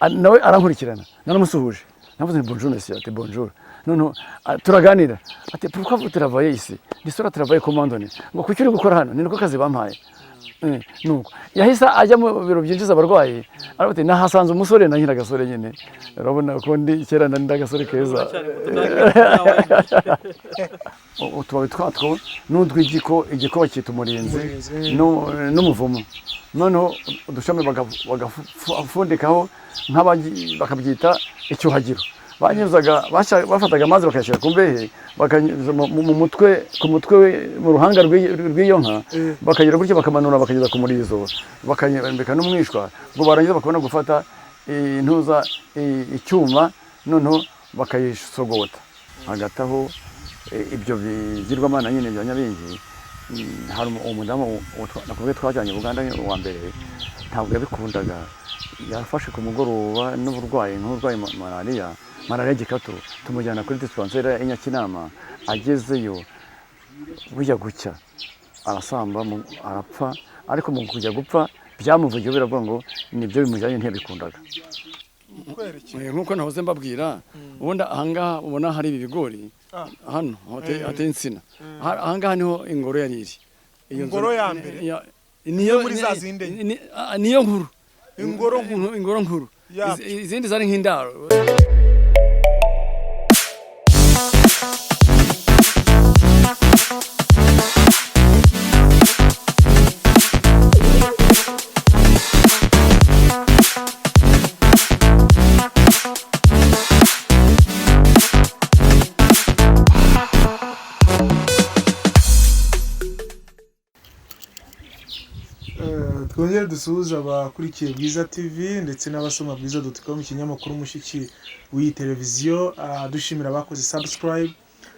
Nawe arankurikirana, naramusuhuje, navuze nti: "Bonjour monsieur." Ati: "Bonjour." Noneho turaganira, ati: "Pourquoi vous travaillez ici?" Ni sora travaille commandone, ngo: "Kuki uri gukora hano?" Ni niko kazi bampaye. Nuko yahise ajya mu biro byinjiza abarwayi, aravuga ati: "Nahasanze umusore." Na nyine agasore nyine, urabona ko ndi kera nari ndi agasore keza. Utubabi twatwo n'utw'igiko, igiko bakita umurinzi. Umurinzi. N'umuvumo. Noneho udushami bagafundikaho bakabyita icyuhagiro. Banyuzaga, bafataga amazi bakayashyira ku mbehe, bakanyuza mu mutwe, ku mutwe mu ruhanga rw'iyo nka, bakagira gutya, bakamanura, bakageza ku murizo, bakanyambika n'umwishwa. Ubwo barangiza bakabona gufata intuza, icyuma, noneho bakayisogota hagati aho. Ibyo bigirwamana nyine bya Nyabingi, hari umudamu nakubwiye twajyanye Uganda wa mbere, ntabwo yabikundaga. Yafashe ku mugoroba n'uburwayi nk'uburwayi malariya, malariya gikatu, tumujyana kuri dispensaire ya Nyakinama. Agezeyo bujya gucya arasamba, arapfa. Ariko mu kujya gupfa byamuvugiyeho, biravuga ngo nibyo bimujyanye, ntiyabikundaga. Nk'uko nahoze mbabwira, ubundi ahangaha ubona hari ibi bigori, hano hateye insina. Ahangaha niho ingoro yari iri. Iyo nzu Ingoro ya mbere? Niyo muri za zindi enye? Niyo nkuru. Ingoro nkuru. Ingoro nkuru. Yabyo. Izindi zari nk'indaro. Twongere dusuhuze abakurikiye Bwiza TV ndetse n'abasoma bwiza.com, ikinyamakuru mushiki w'iyi televiziyo. Dushimira abakoze subscribe,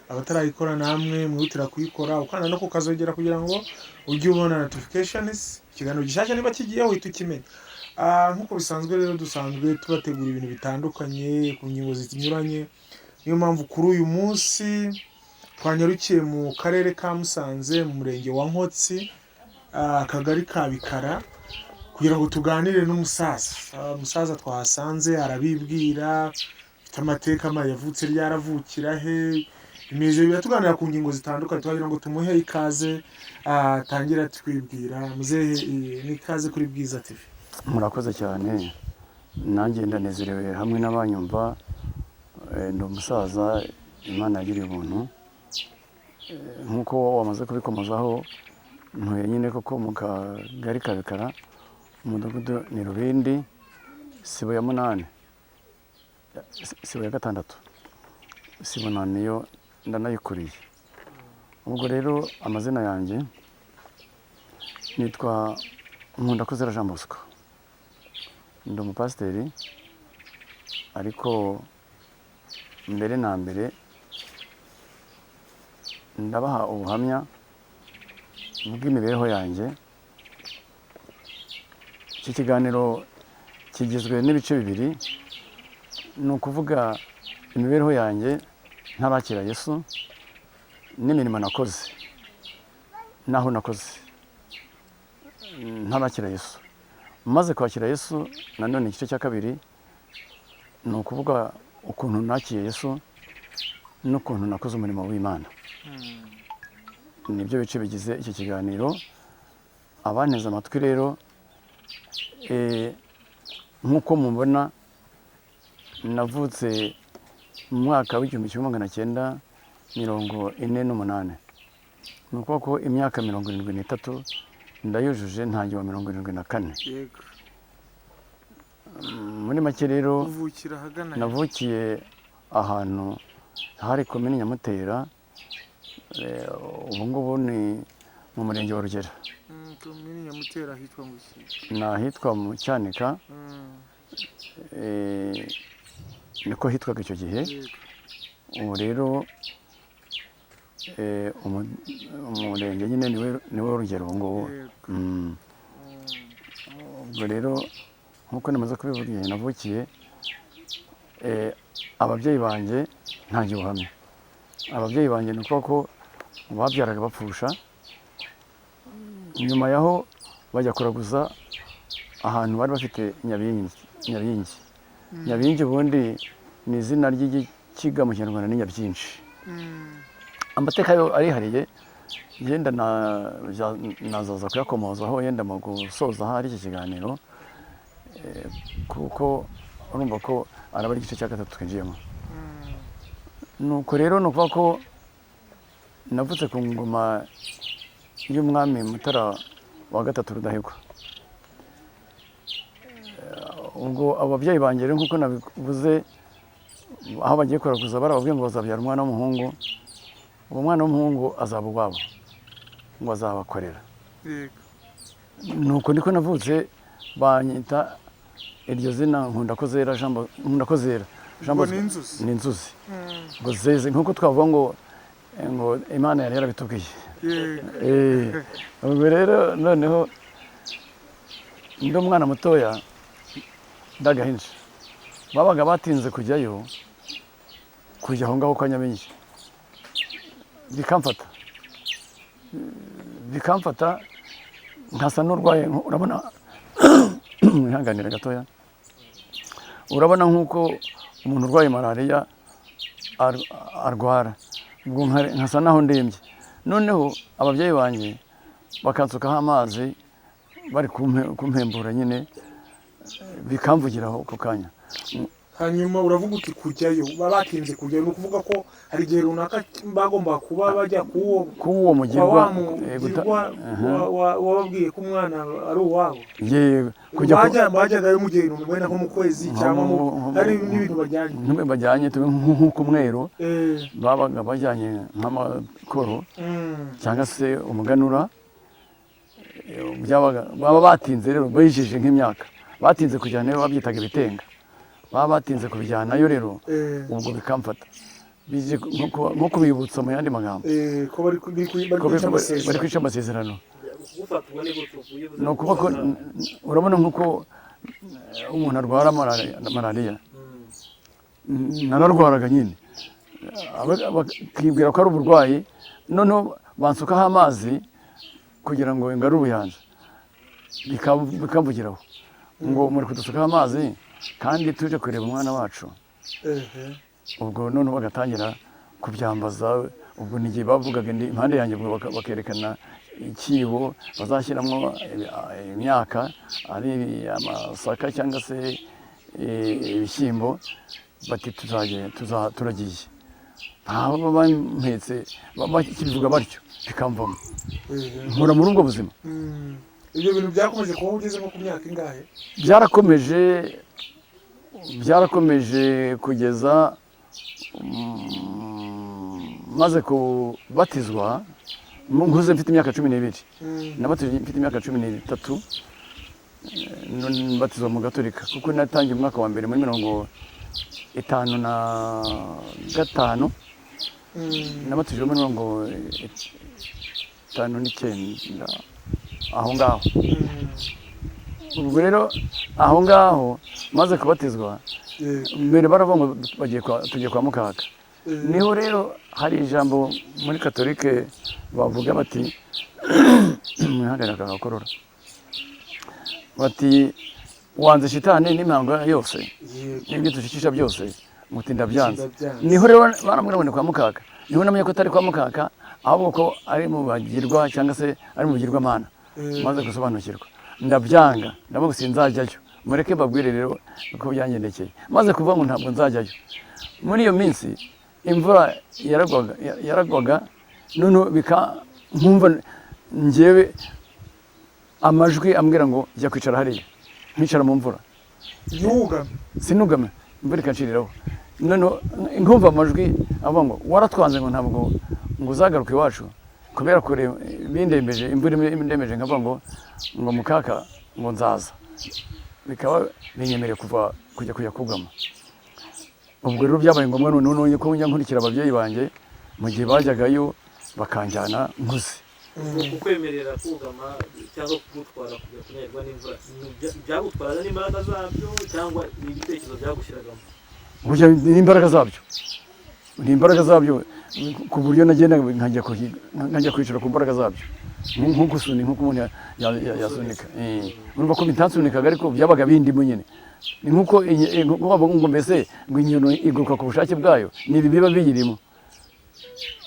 abatarayikora namwe mwihutira kuyikora, ukanda no kukazogera kugira ngo ujye ubona notifications, ikiganiro gishyashya niba kigiyeho uhita ukimenya. Nk'uko bisanzwe rero, dusanzwe tubategura ibintu bitandukanye ku ngingo zinyuranye. Niyo mpamvu kuri uyu munsi twanyarukiye mu karere ka Musanze, mu murenge wa Nkotsi, akagari ka Bikara, kugira ngo tuganire n'umusaza. Umusaza twahasanze arabibwira, afite amateka ma yavutse ryaravukira he, bimeze biratuganira ku ngingo zitandukanye. Twagira ngo tumuhe ikaze, atangire atwibwira. Muzehe, ni ikaze kuri Bwiza TV. Murakoze cyane, nanjye ndanezerewe hamwe n'abanyumva. Ndi umusaza Imana yagiriye ubuntu. Nk'uko wamaze kubikomozaho, ntuye nyine koko mu kagari ka Bikara, umudugudu ni Rubindi, sibo ya munani, sibo ya gatandatu, sibo niyo ndanayikuriye. Ubwo rero amazina yanjye nitwa Nkundakuzera Jean Bosco, ndi umupasiteri. Ariko mbere na mbere ndabaha ubuhamya bw'imibereho yanjye. Iki kiganiro kigizwe n'ibice bibiri, ni ukuvuga imibereho yanjye ntarakira Yesu n'imirimo nakoze n'aho nakoze ntarakira Yesu. Maze kwakira Yesu, nanone igice cya kabiri ni ukuvuga ukuntu nakiye Yesu n'ukuntu nakoze umurimo w'Imana. Nibyo bice bigize iki kiganiro. Abanteze amatwi rero, nk'uko mubona, navutse mu mwaka w'1948, ni ukuvuga ko imyaka 73 ndayujuje, ntangiye wa 74. Muri make rero, Uvukira ahagana? navukiye ahantu hari komini Nyamutera, ubu ngubu ni mu murenge wa Rugera. Komini Nyamutera ahitwa ngo iki? Ni ahitwa mu Cyanika, niko hitwaga icyo gihe. Ubu rero umurenge nyine niwe Rugero ubu ngubu. Ubwo rero nk'uko namaze kubivuga, igihe navukiye, ababyeyi banjye, ntangiye ubuhamya, ababyeyi banjye ni ukuvuga ko babyaraga bapfusha. Nyuma yaho bajya kuraguza ahantu bari bafite Nyabingi. Nyabingi. Nyabingi ubundi ni izina ry'igikiga mu Kinyarwanda, ni Nyabyinshi. Amateka yo arihariye, yenda nazaza kuyakomozaho yenda mu gusoza ahari iki kiganiro, kuko urumva ko araba ari igice cya gatatu twinjiyemo. Nuko rero ni ukuvuga ko navutse ku ngoma y'umwami Mutara wa gatatu Rudahigwa. Ubwo ababyeyi banjye rero, nk'uko nabivuze, aho bagiye kuraguza barababwiye ngo bazabyara umwana w'umuhungu, uwo mwana w'umuhungu azaba uwabo, ngo azabakorera. Nuko niko navutse, banyita iryo zina Nkundakozera Jean Nkundakozera Jean Ngo Bosco. ni inzuzi. Ni inzuzi ngo zeze, nk'uko twavuga ngo Imana yari yarabitubwiye. Ubwo rero noneho ndi umwana mutoya ndagahinja, babaga batinze kujyayo, kujya aho ngaho kwa Nyabingi, bikamfata nkasa n'urwaye. Urabona, mwihanganire gatoya, urabona nk'uko umuntu urwaye malariya arwara, ubwo nkasa naho ndembye. Noneho ababyeyi banjye bakansukaho amazi bari kumpembura nyine, bikamvugiraho ako kanya. Hanyuma uravuga uti kujyayo baba batinze kujyayo, ni ukuvuga ko hari igihe runaka bagomba kuba bajya kuwo k'uwo kwa mugirwa wa mugirwa wababwiye ko umwana ari uwabo. Yewe, kujya bajyagayo mu gihe wenda nko mu kwezi cyangwa mu hari n'ibintu bajyanye. Nk'imwe bajyanye, tube nk'ukumweru, babaga bajyanye nk'amakoro cyangwa se umuganura. Byabaga baba batinze rero, bejeje nk'imyaka, batinze kujyanayo, babyitaga ibitenga, baba batinze kubijyanayo rero. Ubwo bikamfata bije nko kubibutsa mu yandi magambo ko bari bari ko kwica bari amasezerano. kwica amasezerano. Kugufata ubwo ni gutyo uyibuze? Ni ukuvuga ko urabona nk'uko umuntu arwara malariya, nararwaraga nyine, bakibwira ko ari uburwayi, noneho bansukaho amazi kugira ngo ngarure ubuyanja, bikamvugiraho ngo muri kudusukaho amazi kandi tuje kureba umwana wacu. Ubwo noneho bagatangira kubyambaza. Ubwo ni igihe bavugaga indi impande yanjye, ubwo bakerekana ikibo bazashyiramo imyaka, ari amasaka cyangwa se ibishyimbo, bati tuzagiye, turagiye, ntabwo bampetse, bakibivuga batyo bikamvamo. Nkura muri ubwo buzima. Ibyo bintu byakomeje kuba ugeze nko ku myaka ingahe? Byarakomeje kugeza maze kubatizwa, nkuze mfite imyaka 12. Nabatijwe mfite imyaka 13, mbatizwa mu Gatolika, kuko natangiye umwaka wa mbere muri 55. Nabatijwe muri 59 aho ngaho. Ubwo rero aho ngaho maze kubatizwa, mbere baravuga ngo bagiye tugiye kwa mukaka. Niho rero hari ijambo muri Katolike bavuga bati, mwihangane akagakorora, bati wanze shitani n'imihango yose n'ibyo dushikisha byose, muti ndabyanze. Ndabyanze. Niho rero barambwira ngo ni kwa mukaka, niho namenye ko atari kwa mukaka, ahubwo ko ari mu bagirwa cyangwa se ari mu bigirwamana. Maze gusobanukirwa ndabyanga, ndavuga sinzajyayo. Mureke mbabwire rero uko byangendekeye. Maze kuvuga ngo ntabwo nzajyayo, muri iyo minsi imvura yaragwaga, noneho bika nkumva njyewe amajwi ambwira ngo jya kwicara hariya, nkicara mu mvura. Ntiwugame? Sinugame, imvura ikanciriraho. Noneho nkumva amajwi avuga ngo waratwanze, ngo ntabwo ngo uzagaruka iwacu kubera kure bindembeje, imvura indembeje, nkavuga ngo mukaka ngo nzaza, bikaba binyemereye kuva kujya kugama. Ubwo rero byabaye ngombwa noneho nonye ko njya nkurikira ababyeyi banjye mu gihe bajyagayo, bakanjyana nkuze. Ubwo kukwemerera kugama cyangwa kugutwara kujya kunyagirwa n'imvura, byagutwaraga n'imbaraga zabyo cyangwa ni ibitekerezo byagushyiragamo? Burya ni imbaraga zabyo, ni imbaraga zabyo. ku buryo nagenda nkajya kwicara ku mbaraga zabyo, nko gusunika, nk'uko umuntu yasunika. Urumva ko bitansunikaga, ariko byabaga bindimo nyine. Ni nk'uko nko bavuga ngo mbese ngo inyoni iguruka ku bushake bwayo, ni ibi biba biyirimo.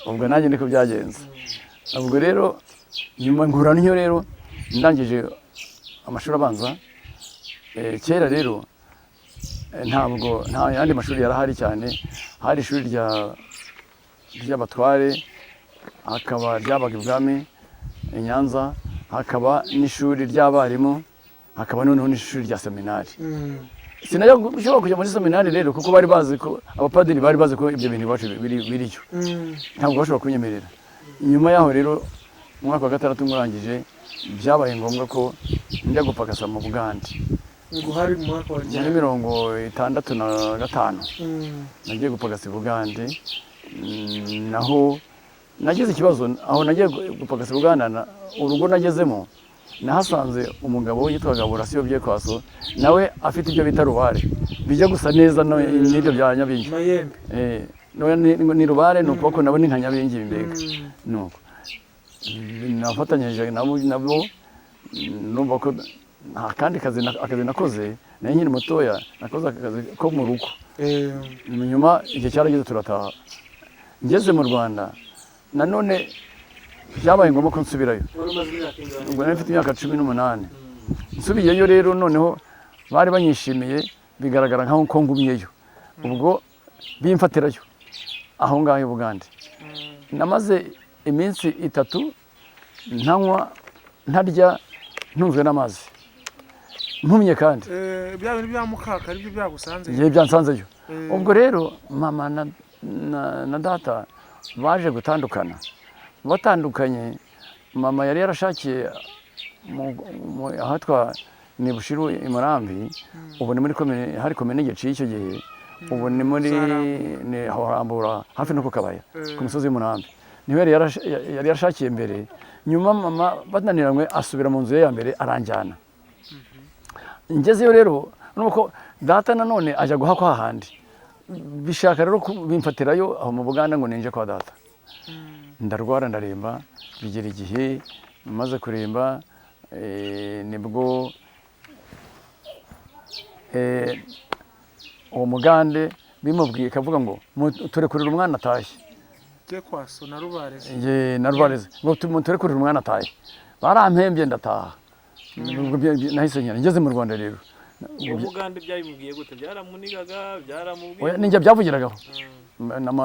Ubwo nanjye niko byagenze. Ubwo rero nyuma nkura ntyo rero, ndangije amashuri abanza. Kera rero ntabwo nta yandi mashuri yarahari cyane. Hari ishuri ry'abatware, hakaba ryabaga ibwami i Nyanza, hakaba n'ishuri ry'abarimu, hakaba noneho n'ishuri rya seminari. Sinajya gushobora kujya muri seminari rero, kuko bari bazi ko abapadiri bari bazi ko ibyo bintu iwacu biriyo. Ntabwo bashobora kunyemerera. Nyuma yaho rero, mu mwaka wa gatandatu ngurangije, byabaye ngombwa ko njya gupagasa mu Bugande. Ngo hari mu mwaka wa Muri ryari? 65. Nagiye gupagasa i Bugande. Naho nagize ikibazo. Aho nagiye gupagasa i Buganda, urugo nagezemo nahasanze umugabo yitwaga Burasiyo Byekwaso, nawe afite ibyo bita rubare, bijya gusa neza n'ibyo bya Nyabingi. Mayembe. Ni rubare, ni ukuboko nabo ni nka Nyabingi mbega. Nuko nafatanyije nabo, numva ko nta kandi kazi akazi nakoze nari nkiri mutoya, nakoze akazi ko mu rugo. Nyuma igihe cyarageze turataha. Ngeze mu Rwanda nanone byabaye ngombwa ko nsubirayo. Wari umaze imyaka ingana? Ubwo nari mfite imyaka 18. Nsubiyeyo rero, noneho bari banyishimiye, bigaragara nkaho ko ngumyeyo. Ubwo bimfatirayo aho ngaho i Bugande. Namaze iminsi 3 ntanywa, ntarya, ntunzwe n'amazi, mpumye kandi. Bya bintu bya mukaka aribyo byagusanze? Igihe byansanzeyo. Ubwo rero mama na data baje gutandukana. Batandukanye, mama yari yarashakiye ahatwa ni Bushiru i Murambi, ubu ni muri komine, hari komine Gici icyo gihe, ubu ni muri Zarambura. ni aho Rambura, hafi no ku Kabaya, ku musozi w'Umurambi, niho yari yarashakiye mbere. Nyuma mama bananiranywe, asubira mu nzu ye ya mbere, aranjyana. Ngezeyo rero, nuko data nanone ajya guhakwa hahandi, bishaka rero bimfatirayo aho mu Buganda ngo ninje kwa data. Ndarwara, ndaremba, bigera igihe maze kuremba, nibwo uwo mugande bimubwiye, kavuga ngo "Turekurire umwana atashye." Byekwaso na Rubareze. Ye, na Rubareze, ngo turekurire umwana atahe. Barampembye, ndataha. Ubwo nahise nkira. Ngeze mu Rwanda rero, Uwo mugande byabimubwiye gute? Byaramunigaga? Byaramubwiye? Oya, ninjye byavugiragaho.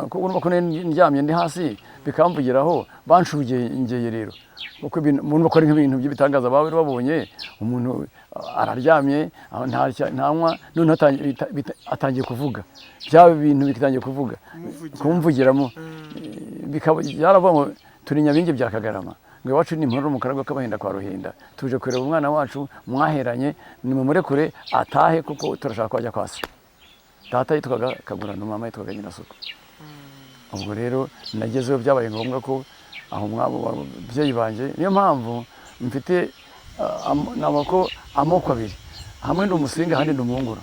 Kuko urumva ko nari ndyamye, ndi hasi, bikamvugiraho. Banshungeye rero, kuko umuntu bakora nk'ibintu by'ibitangaza baba babonye umuntu araryamye, aho ntanywa, noneho atangiye kuvuga, bya bintu bitangiye kuvuga. Kumuvugira. Kumvugiramo. Bikaba byaravuga ngo turi Nyabingi bya Kagarama, ngo iwacu ni Imporo mu Karago k'Abahinda kwa Ruhinda, tuje kureba umwana wacu mwaheranye, nimumurekure atahe kuko turashaka ko ajya kwa se. Data yitwaga Kagurano, mama yitwaga Nyirasuku. Ubwo rero nagezeyo, byabaye ngombwa ko aho mwabo babyeyi banjye, niyo mpamvu mfite navuga ko amoko abiri: hamwe ndi Umusinga, ahandi ndi Umwungura.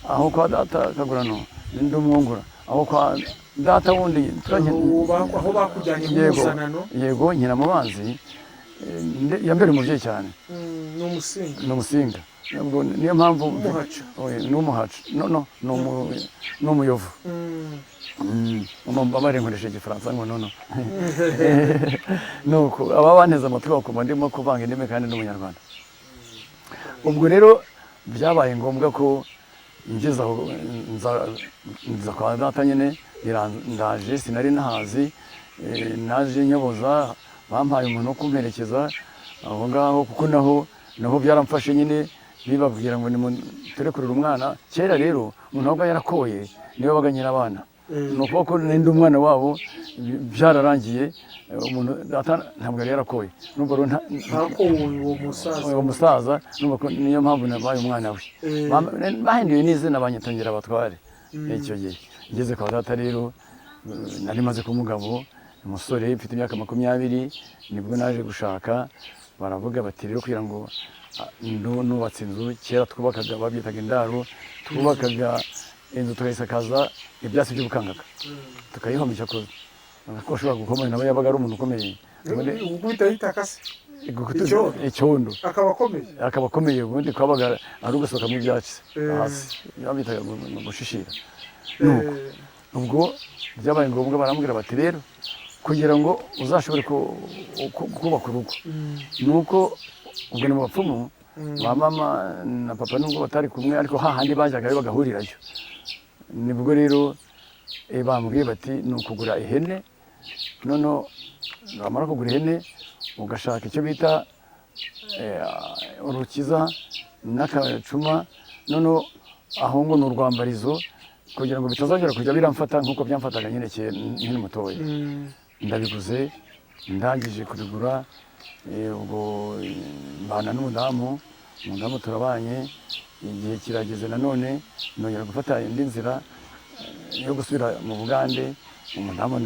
Aho kwa data Kagurano ndi Umwungura, aho kwa data wundi Aho bakujyanye Yego. nk'umuzanano. Yego, nkina mu banzi yambere umubyeyi cyane. Ni Umusinga. Ni Umusinga. Ubwo niyo mpamvu Umuhaca. Oya, ni Umuhaca, no, ni Umuyovu. Mumbabarire nkoresha Igifaransa ngo nono nuko aba banteze amatwi bakumva ndimo kuvanga indimi kandi n'Umunyarwanda. Ubwo rero byabaye ngombwa ko ngeze aho nza kwa data nyine, ndaje, sinari nahazi. Naje nyoboza, bampaye umuntu wo kumperekeza aho ngaho, kuko naho byaramfashe nyine, bibabwira ngo turekurire umwana. Kera rero umuntu wabaga yarakoye niwe wabaga nyirabana. Ni ukuvuga ko nindi umwana wabo byararangiye. Umuntu data ntabwo yari yarakoye, numva rero Ntakowe uwo musaza. Uwo musaza, numva ko niyo mpamvu nabaye umwana we. Bahinduye n'izina, banyitangira abatware. Icyo gihe ngeze kwa data rero, nari maze kuba umugabo, umusore mfite imyaka 20, nibwo naje gushaka. Baravuga bati rero kugira ngo nubatse inzu, kera twubakaga babyitaga indaro, twubakaga. Inzu tukayisakaza ibyatsi by'ubukangaga, tukayihomesha ko ashobora gukomeye, nawe yabaga ari umuntu ukomeye. Gukubita itaka se? Icyondo. Icyondo. Akaba akomeye. Akaba akomeye. Ubundi kwabaga ari ugusohoka mu byatsi hasi, babitaga gushishira. Nuko ubwo byabaye ngombwa, barambwira bati: "Rero kugira ngo uzashobore kubaka urugo, nuko ubwo ni mu bapfumu ba mama na papa, nubwo batari kumwe, ariko hahandi bajyagayo bagahurirayo." Nibwo rero bambwiye bati: "Ni ukugura ihene, noneho wamara kugura ihene ugashaka icyo bita urukiza n'akacuma, noneho aho ngo ni urwambarizo, kugira ngo bitazongera kujya biramfata nk'uko byamfataga nyine kera nkiri mutoya." Ndabiguze, ndangije kubigura, ubwo mbana n'umudamu. Umudamu turabanye, igihe kirageze nanone nongera gufata indi nzira yo gusubira mu Bugande. Umudamu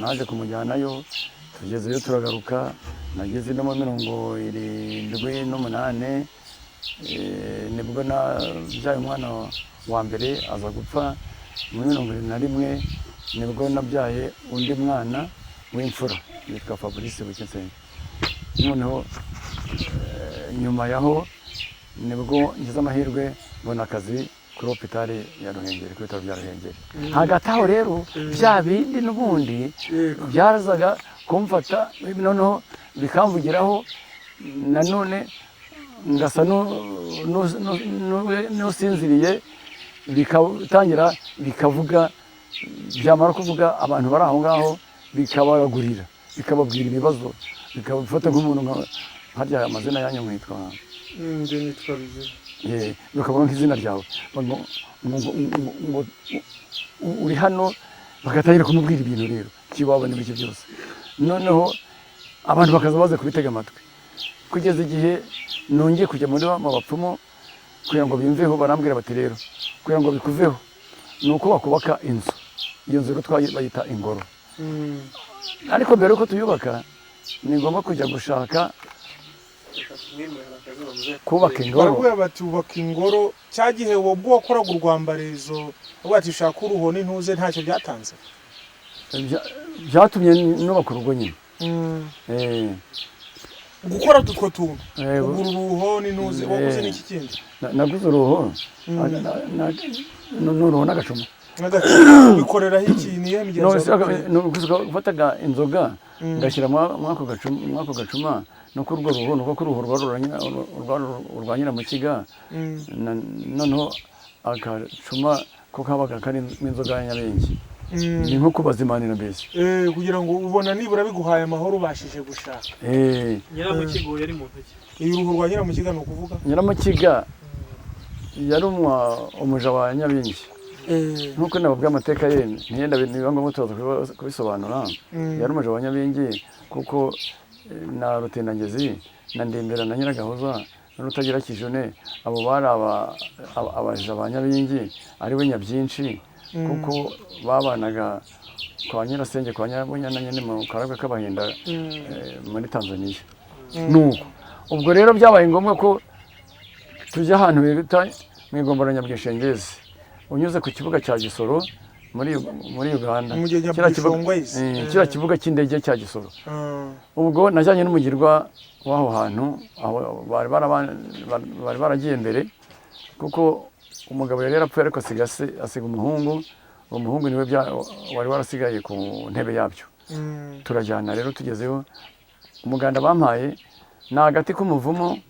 naje kumujyanayo, tugezeyo turagaruka. Nageze no mu 78, nibwo nabyaye umwana wa mbere, aza gupfa. Muri 71 nibwo nabyaye undi mwana w'imfura witwa Fabrice Bucyensenge. Noneho nyuma yaho nibwo ngize amahirwe mbona akazi kuri hôpital ya Ruhengeri, ku bitaro bya Ruhengeri. Hagati aho rero bya bindi n'ubundi byazaga kumfata, noneho bikamvugiraho, nanone ngasa n'usinziriye, bikatangira bikavuga. Byamara kuvuga, abantu bari aho ngaho bikabaragurira, bikababwira ibibazo, bikabafata nk'umuntu harya amazina yanyu mwitwa? Njye nitwa Rugira. Bakavuga nk'izina ryawe, ngo uri hano, bagatangira kumubwira ibintu rero by'iwabo n'ibiki byose. Noneho abantu bakaza baza kubitega amatwi, kugeza igihe nongeye kujya muri mu bapfumu kugira ngo bimveho. Barambwira bati: "Rero kugira ngo bikuveho ni uko bakubaka inzu." Iyo nzu rero bayita ingoro. Ariko mbere yuko tuyubaka ni ngombwa kujya gushaka kubaka ingoro. Baravuga bati ubaka ingoro. Cya gihe ubwo wakoraga urwambarizo, bavuga ati ushaka uruho n'intuze, ntacyo byatanze? Byatumye nubaka urugo nyine. Gukora utwo tuntu, Yego. kugura uruho n'intuze, waguze n'iki kindi? Naguze uruho n'uruho n'agacuma. N'agacuma bikoreraho iki? Niyo migenzo No, wabikoreye? ni gufataga inzoga ngashyira mwako gacuma no kuri urwo ruhu, nuko kuri uruhu rwa nyiramukiga. Noneho agacuma ko kabaga karimo inzoga ya Nyabingi, ni nko kubazimanira mbese. Kugira ngo ubona nibura biguhaye amahoro, ubashije gushaka. Nyiramukigo yari mu ntoki. Uyu ruhu rwa nyiramukiga ni ukuvuga? Nyiramukiga yari umuja wa Nyabingi. Nk'uko nababwiye amateka ye, ntiyenda niba ngombwa turaza kubisobanura. Yari umuja wa Nyabingi, kuko na Rutendangezi na Ndembera na Nyiragahoza na Rutagira Kijone, abo bari abaja ba Nyabingi, ari we Nyabyinshi, kuko babanaga kwa nyirasenge, kwa Nyabunyana nyine, mu Karagwe k'Abahinda, muri Tanzania. Nuko ubwo rero byabaye ngombwa ko tujya ahantu bita mu Igombora Nyabwishengezi, unyuze ku kibuga cya Gisoro muri Uganda. Mu gihe Kiriya kibuga- Nyabwishongwezi. Kiriya kibuga cy'indege cya Gisoro. Ubwo najyanye n'umugirwa w'aho hantu, aho bari baragiye mbere, kuko umugabo yari yarapfuye, ariko asiga se, asiga umuhungu. Uwo muhungu niwe wari warasigaye ku ntebe yabyo. Turajyana rero, tugezeyo umuganda bampaye ni agati k'umuvumo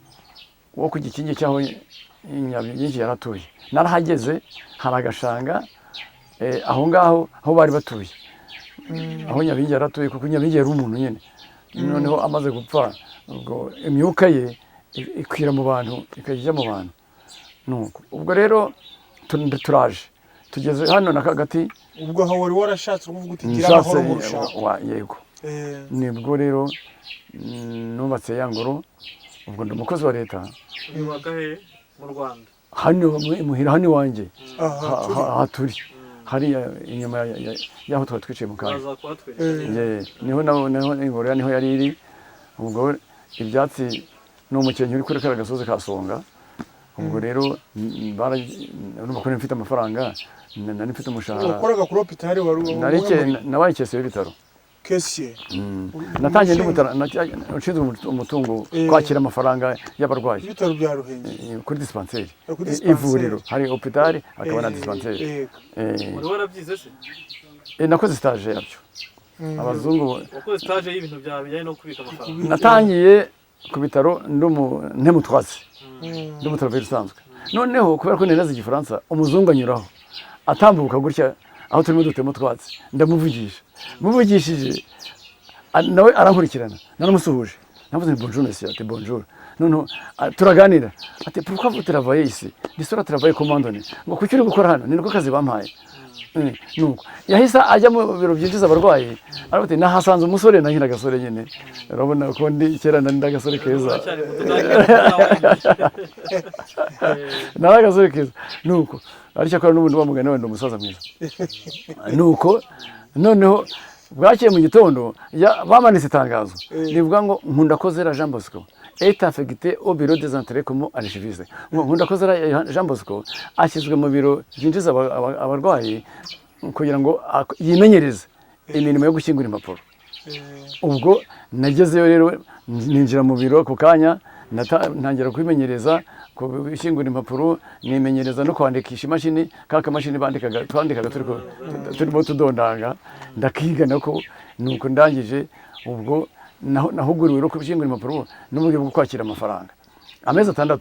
wo ku gikingi cy'aho Nyabingi yaratuye. Narahageze, hari agashanga, aho ngaho aho bari batuye, aho Nyabingi yaratuye, kuko Nyabingi yari umuntu nyine. Noneho amaze gupfa, ubwo imyuka ye ikwira mu bantu, ikajya ijya mu bantu. Nuko ubwo rero turaje, tugeze hano na kagati. Ubwo aho wari warashatse kuvuga uti gira Nshatse. amahoro mu rushako. Yego. Nibwo rero nubatse ya ngoro. Ubwo ndi umukozi wa leta. Yubaka he mu Rwanda? Hano imuhira, hano iwanjye. Aha turi. Aha turi, hariya inyuma y'aho twari twicaye mu kanya. Baza kuhatwereka neza. Ye, niho niho ingoro ya niho yari iri. Ubwo ibyatsi ni umukenke uri kuri kariya gasozi ka Songa. Ubwo rero urumva ko nari mfite amafaranga, nari mfite umushahara. Wakoraga kuri hôpital, wari Nabaye caissier w'ibitaro. Caissier? Natangiye ndi ushinzwe umutungo, kwakira amafaranga y'abarwayi. Ibitaro bya Ruhengeri? Kuri dispensaire. Kuri dispensaire. Ivuriro, hari hôpital hakaba na dispensaire. Wari warabyize se? Nakoze stage yabyo, abazungu. Wakoze stage y'ibintu byawe bijyanye no kubika amafaranga? Natangiye ku bitaro ndi ntemutwazi, ndi umutraveilleur usanzwe. Noneho kubera ko nari igifaransa, umuzungu anyuraho atambuka gutya aho turimo dutema utwatsi, ndamuvugisha. Muvugishije, nawe arankurikirana. Naramusuhuje, navuze nti: "Bonjour monsieur." Ati: "Bonjour." Noneho turaganira, ati: "Pourquoi vous travaillez ici? Ni sora travailler commandone." Ngo: "Kuki uri gukora hano?" Ni niko kazi bampaye. Nuko yahise ajya mu biro byinjiza abarwayi, aravuga ati: "Nahasanze umusore." Nanjye agasore nyine, urabona ko ndi kera nari ndi agasore keza. Uracyari muto, ntabwo. Nari agasore keza. Nuko ariko akora n'ubundi wa mugani wenda umusaza mwiza. Nuko noneho bwakeye mu gitondo, bamanitse itangazo rivuga ngo: "Nkundakozera Jean Bosco est affecté au bureau des entrées comme archiviste." Ngo Nkundakozera Jean Bosco ashyizwe mu biro byinjiza abarwayi kugira ngo yimenyereze imirimo yo gushyingura impapuro. Ubwo nagezeyo rero, ninjira mu biro ako kanya, ntangira kwimenyereza gushyingura impapuro, nimenyereza no kwandikisha imashini, ka kamashini bandikaga, twandikaga turimo tudondanga, ndakiga nako. Nuko ndangije, ubwo nahuguriwe no gushyingura impapuro n'uburyo bwo kwakira amafaranga. Amezi 6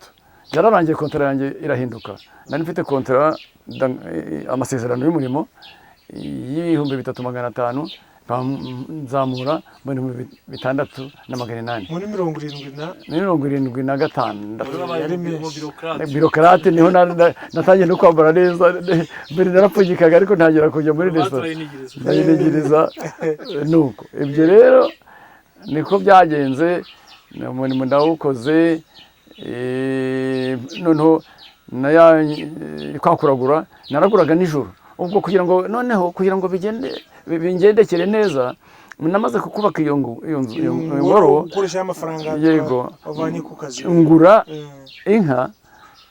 yararangiye, kontara yanjye irahinduka. Nari mfite kontara, amasezerano y'umurimo y'3,500, nzamura mu 6,800. Muri 70 na? 76. Wabaye Yari menshi. Umubureaucrate. Bureaucrate, niho natangiye no kwambara neza. Mbere narapfunyikaga, ariko ntangira kujya muri resitora. Turayinigiriza. Ndayinigiriza. Nuko ibyo rero niko byagenze, ni umurimo ndawukoze. Noneho naya kwa kuragura, naraguraga nijoro. Ubwo kugira ngo noneho kugira ngo bigende bingendekere neza, namaze kubaka iyo nzu, iyo ngoro. Gukoresha amafaranga Yego. wavanye ku kazi. Ngura inka,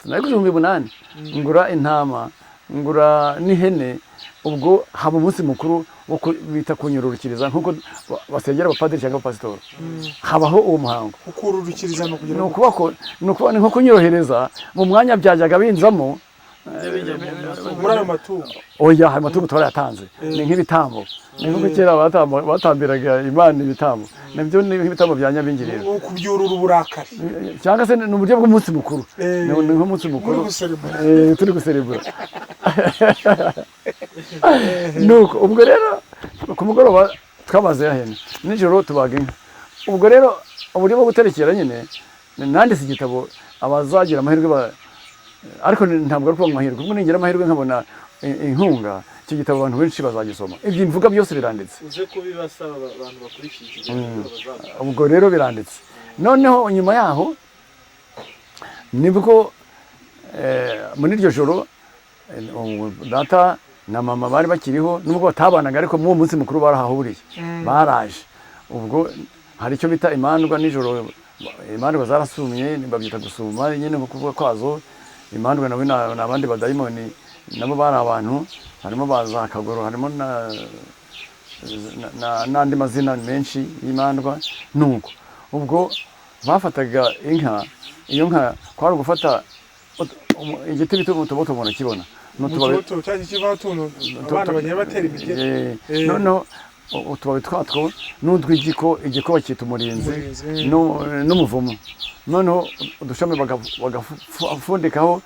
nari 8,000, ngura intama, ngura n'ihene. Ubwo haba umunsi mukuru wo bita kunyororokeriza, nk'uko basengera abapadiri cyangwa abapasitori, habaho uwo muhango. Kukururukiriza ni ukugira Ni ngo ukuba ko ni nko kunyorohereza mu mwanya byajyaga binzamo. Muri ayo matungo? Oya, ayo matungo twarayatanze, ni nk'ibitambo, ni nk'uko kera batambiraga Imana ibitambo, nabyo ni nk'ibitambo bya Nyabingi rero. Ni ukubyurura uburakari. Cyangwa se ni uburyo bw'umunsi mukuru. Ni nk'umunsi mukuru. Muri guserebura. Turi guserebura. Nuko ubwo rero ku mugoroba twabaze ya hene, nijoro tubaga inka. Ubwo rero uburyo bwo guterekera nyine, nanditse igitabo, abazagira amahirwe ariko ntabwo ari kuba amahirwe, kuko ningira amahirwe nkabona inkunga, icyo gitabo abantu benshi bazagisoma. Ibyo mvuga byose biranditse. Uze kubibasaba abantu bakurikiye ikiganiro bazaza. Ubwo rero biranditse. Noneho nyuma yaho nibwo muri iryo joro, data na mama bari bakiriho, nubwo batabanaga, ariko muri uwo munsi mukuru barahahuriye, baraje. Ubwo hari icyo bita imandwa nijoro, imandwa zarasumye, babyita gusuma nyine, nko kuvuga kwazo. Imandwa nawe ni abandi badayimoni, nabo bari abantu, harimo ba za Kagoro, harimo n'andi mazina menshi y'imandwa. Nuko ubwo bafataga inka, iyo nka kwari ugufata igiti bita umutoboto, umuntu akibona n'utubabi. Umutoboto cya kivaho utuntu abana bagenda batera imigeri. Noneho utubabi twatwo n'utw'igiko, igiko bakita umurinzi. Umurinzi. N'umuvumo. Noneho udushami bagafundikaho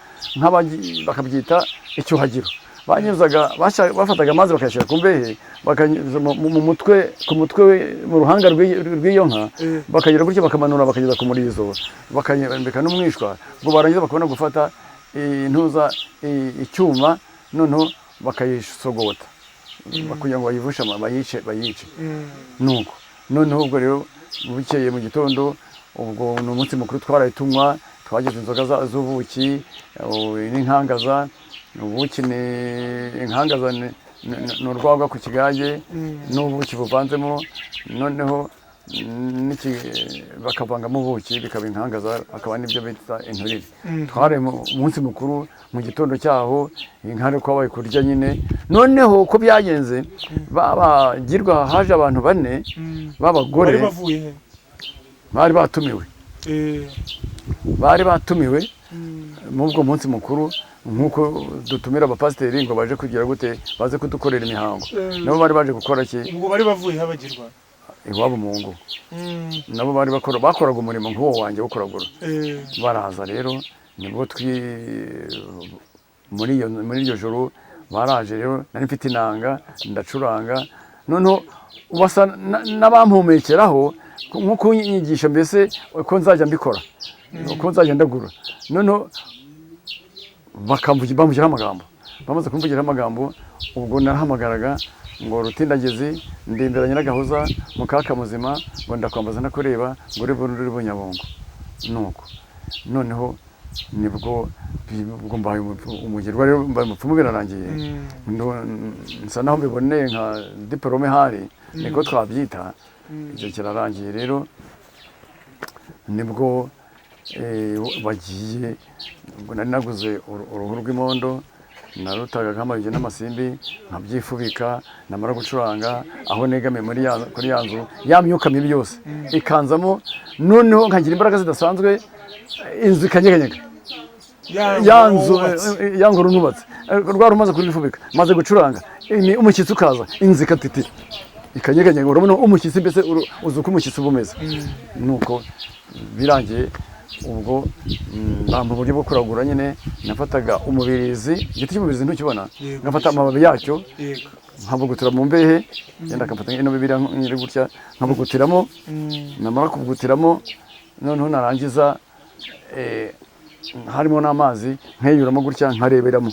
bakabyita icyuhagiro. Banyuzaga bafataga amazi bakayashyira ku mbehe, bakanyuza mu mutwe, ku mutwe mu ruhanga rw'iyo nka, bakagira gutya bakamanura bakageza ku murizo, bakayambika n'umwishwa. Ubwo barangiza bakabona gufata intuza, icyuma, noneho bakayisogota kugira ngo bayivushe bayice bayice. Nuko noneho ubwo rero bukeye mu gitondo, ubwo ni umunsi mukuru, twaraye tunywa, twagize inzoga z'ubuki n'inkangaza. Ubuki ni inkangaza, ni urwagwa ku kigage n'ubuki buvanzemo. Noneho bakavangamo ubuki, bikaba inkangaza, hakaba n'ibyo bita inturire. Twari mu munsi mukuru, mu gitondo cyaho inka ariko babaye kurya nyine. Noneho uko byagenze, babagirwa haje abantu bane b'abagore. Bari bavuye he? Bari batumiwe. Bari batumiwe muri ubwo munsi mukuru, nk'uko dutumira abapasiteri ngo baje kugira gute, baze kudukorera imihango. Nabo bari baje gukora ki? Ubwo bari bavuye he abagirwa? Iwabo mu ngo. Nabo bari bakoraga umurimo nk'uwo wanjye wo kuragura. Baraza rero, nibwo twi muri iyo muri iryo joro baraje rero, nari mfite inanga, ndacuranga, noneho basa n'abampumekeraho nko kunyigisha mbese uko nzajya mbikora, uko nzajya ndagura. Noneho bamvugiraho amagambo. Bamaze kumvugiraho amagambo, ubwo narahamagaraga ngo: "Rutindagezi, ndimbira Nyiragahoza, mukaka muzima, ngo ndakwambaza ndakureba, ngo uri burundu uri bunyabungo." Nuko noneho nibwo ubwo mbaye umugirwa rero, mbaye umupfumu, birarangiye. Nsa naho mbiboneye nka diporome, hari niko twabyita. Icyo kirarangiye rero, nibwo bagiye. Ubwo nari naguze uruhu rw'imondo, narutaga nk'amayugi n'amasimbi, nkabyifubika. Namara gucuranga aho negamiye kuri ya nzu, ya myuka mibi yose ikanzamo, noneho nkagira imbaraga zidasanzwe, inzu ikanyeganyega. Ya nzu wubatse. Ya ngoro nubatse, rwari rumaze kurifubika, maze gucuranga, umushyitsi ukaza, inzu ikatitira, ikanyeganyega. Urabona umushyitsi mbese, uzi uko umushyitsi uba umeze. Nuko birangiye, ubwo bampa uburyo bwo kuragura nyine. Nafataga umubirizi, igiti cy'umubirizi, ntukibona? Yego. Ngafata amababi yacyo, nkabugutira mu mbehe, yenda akafata ino bibiliya nkiri gutya, nkabugutiramo. Namara kubugutiramo, noneho narangiza, harimo n'amazi, nkeyuramo gutya, nkareberamo,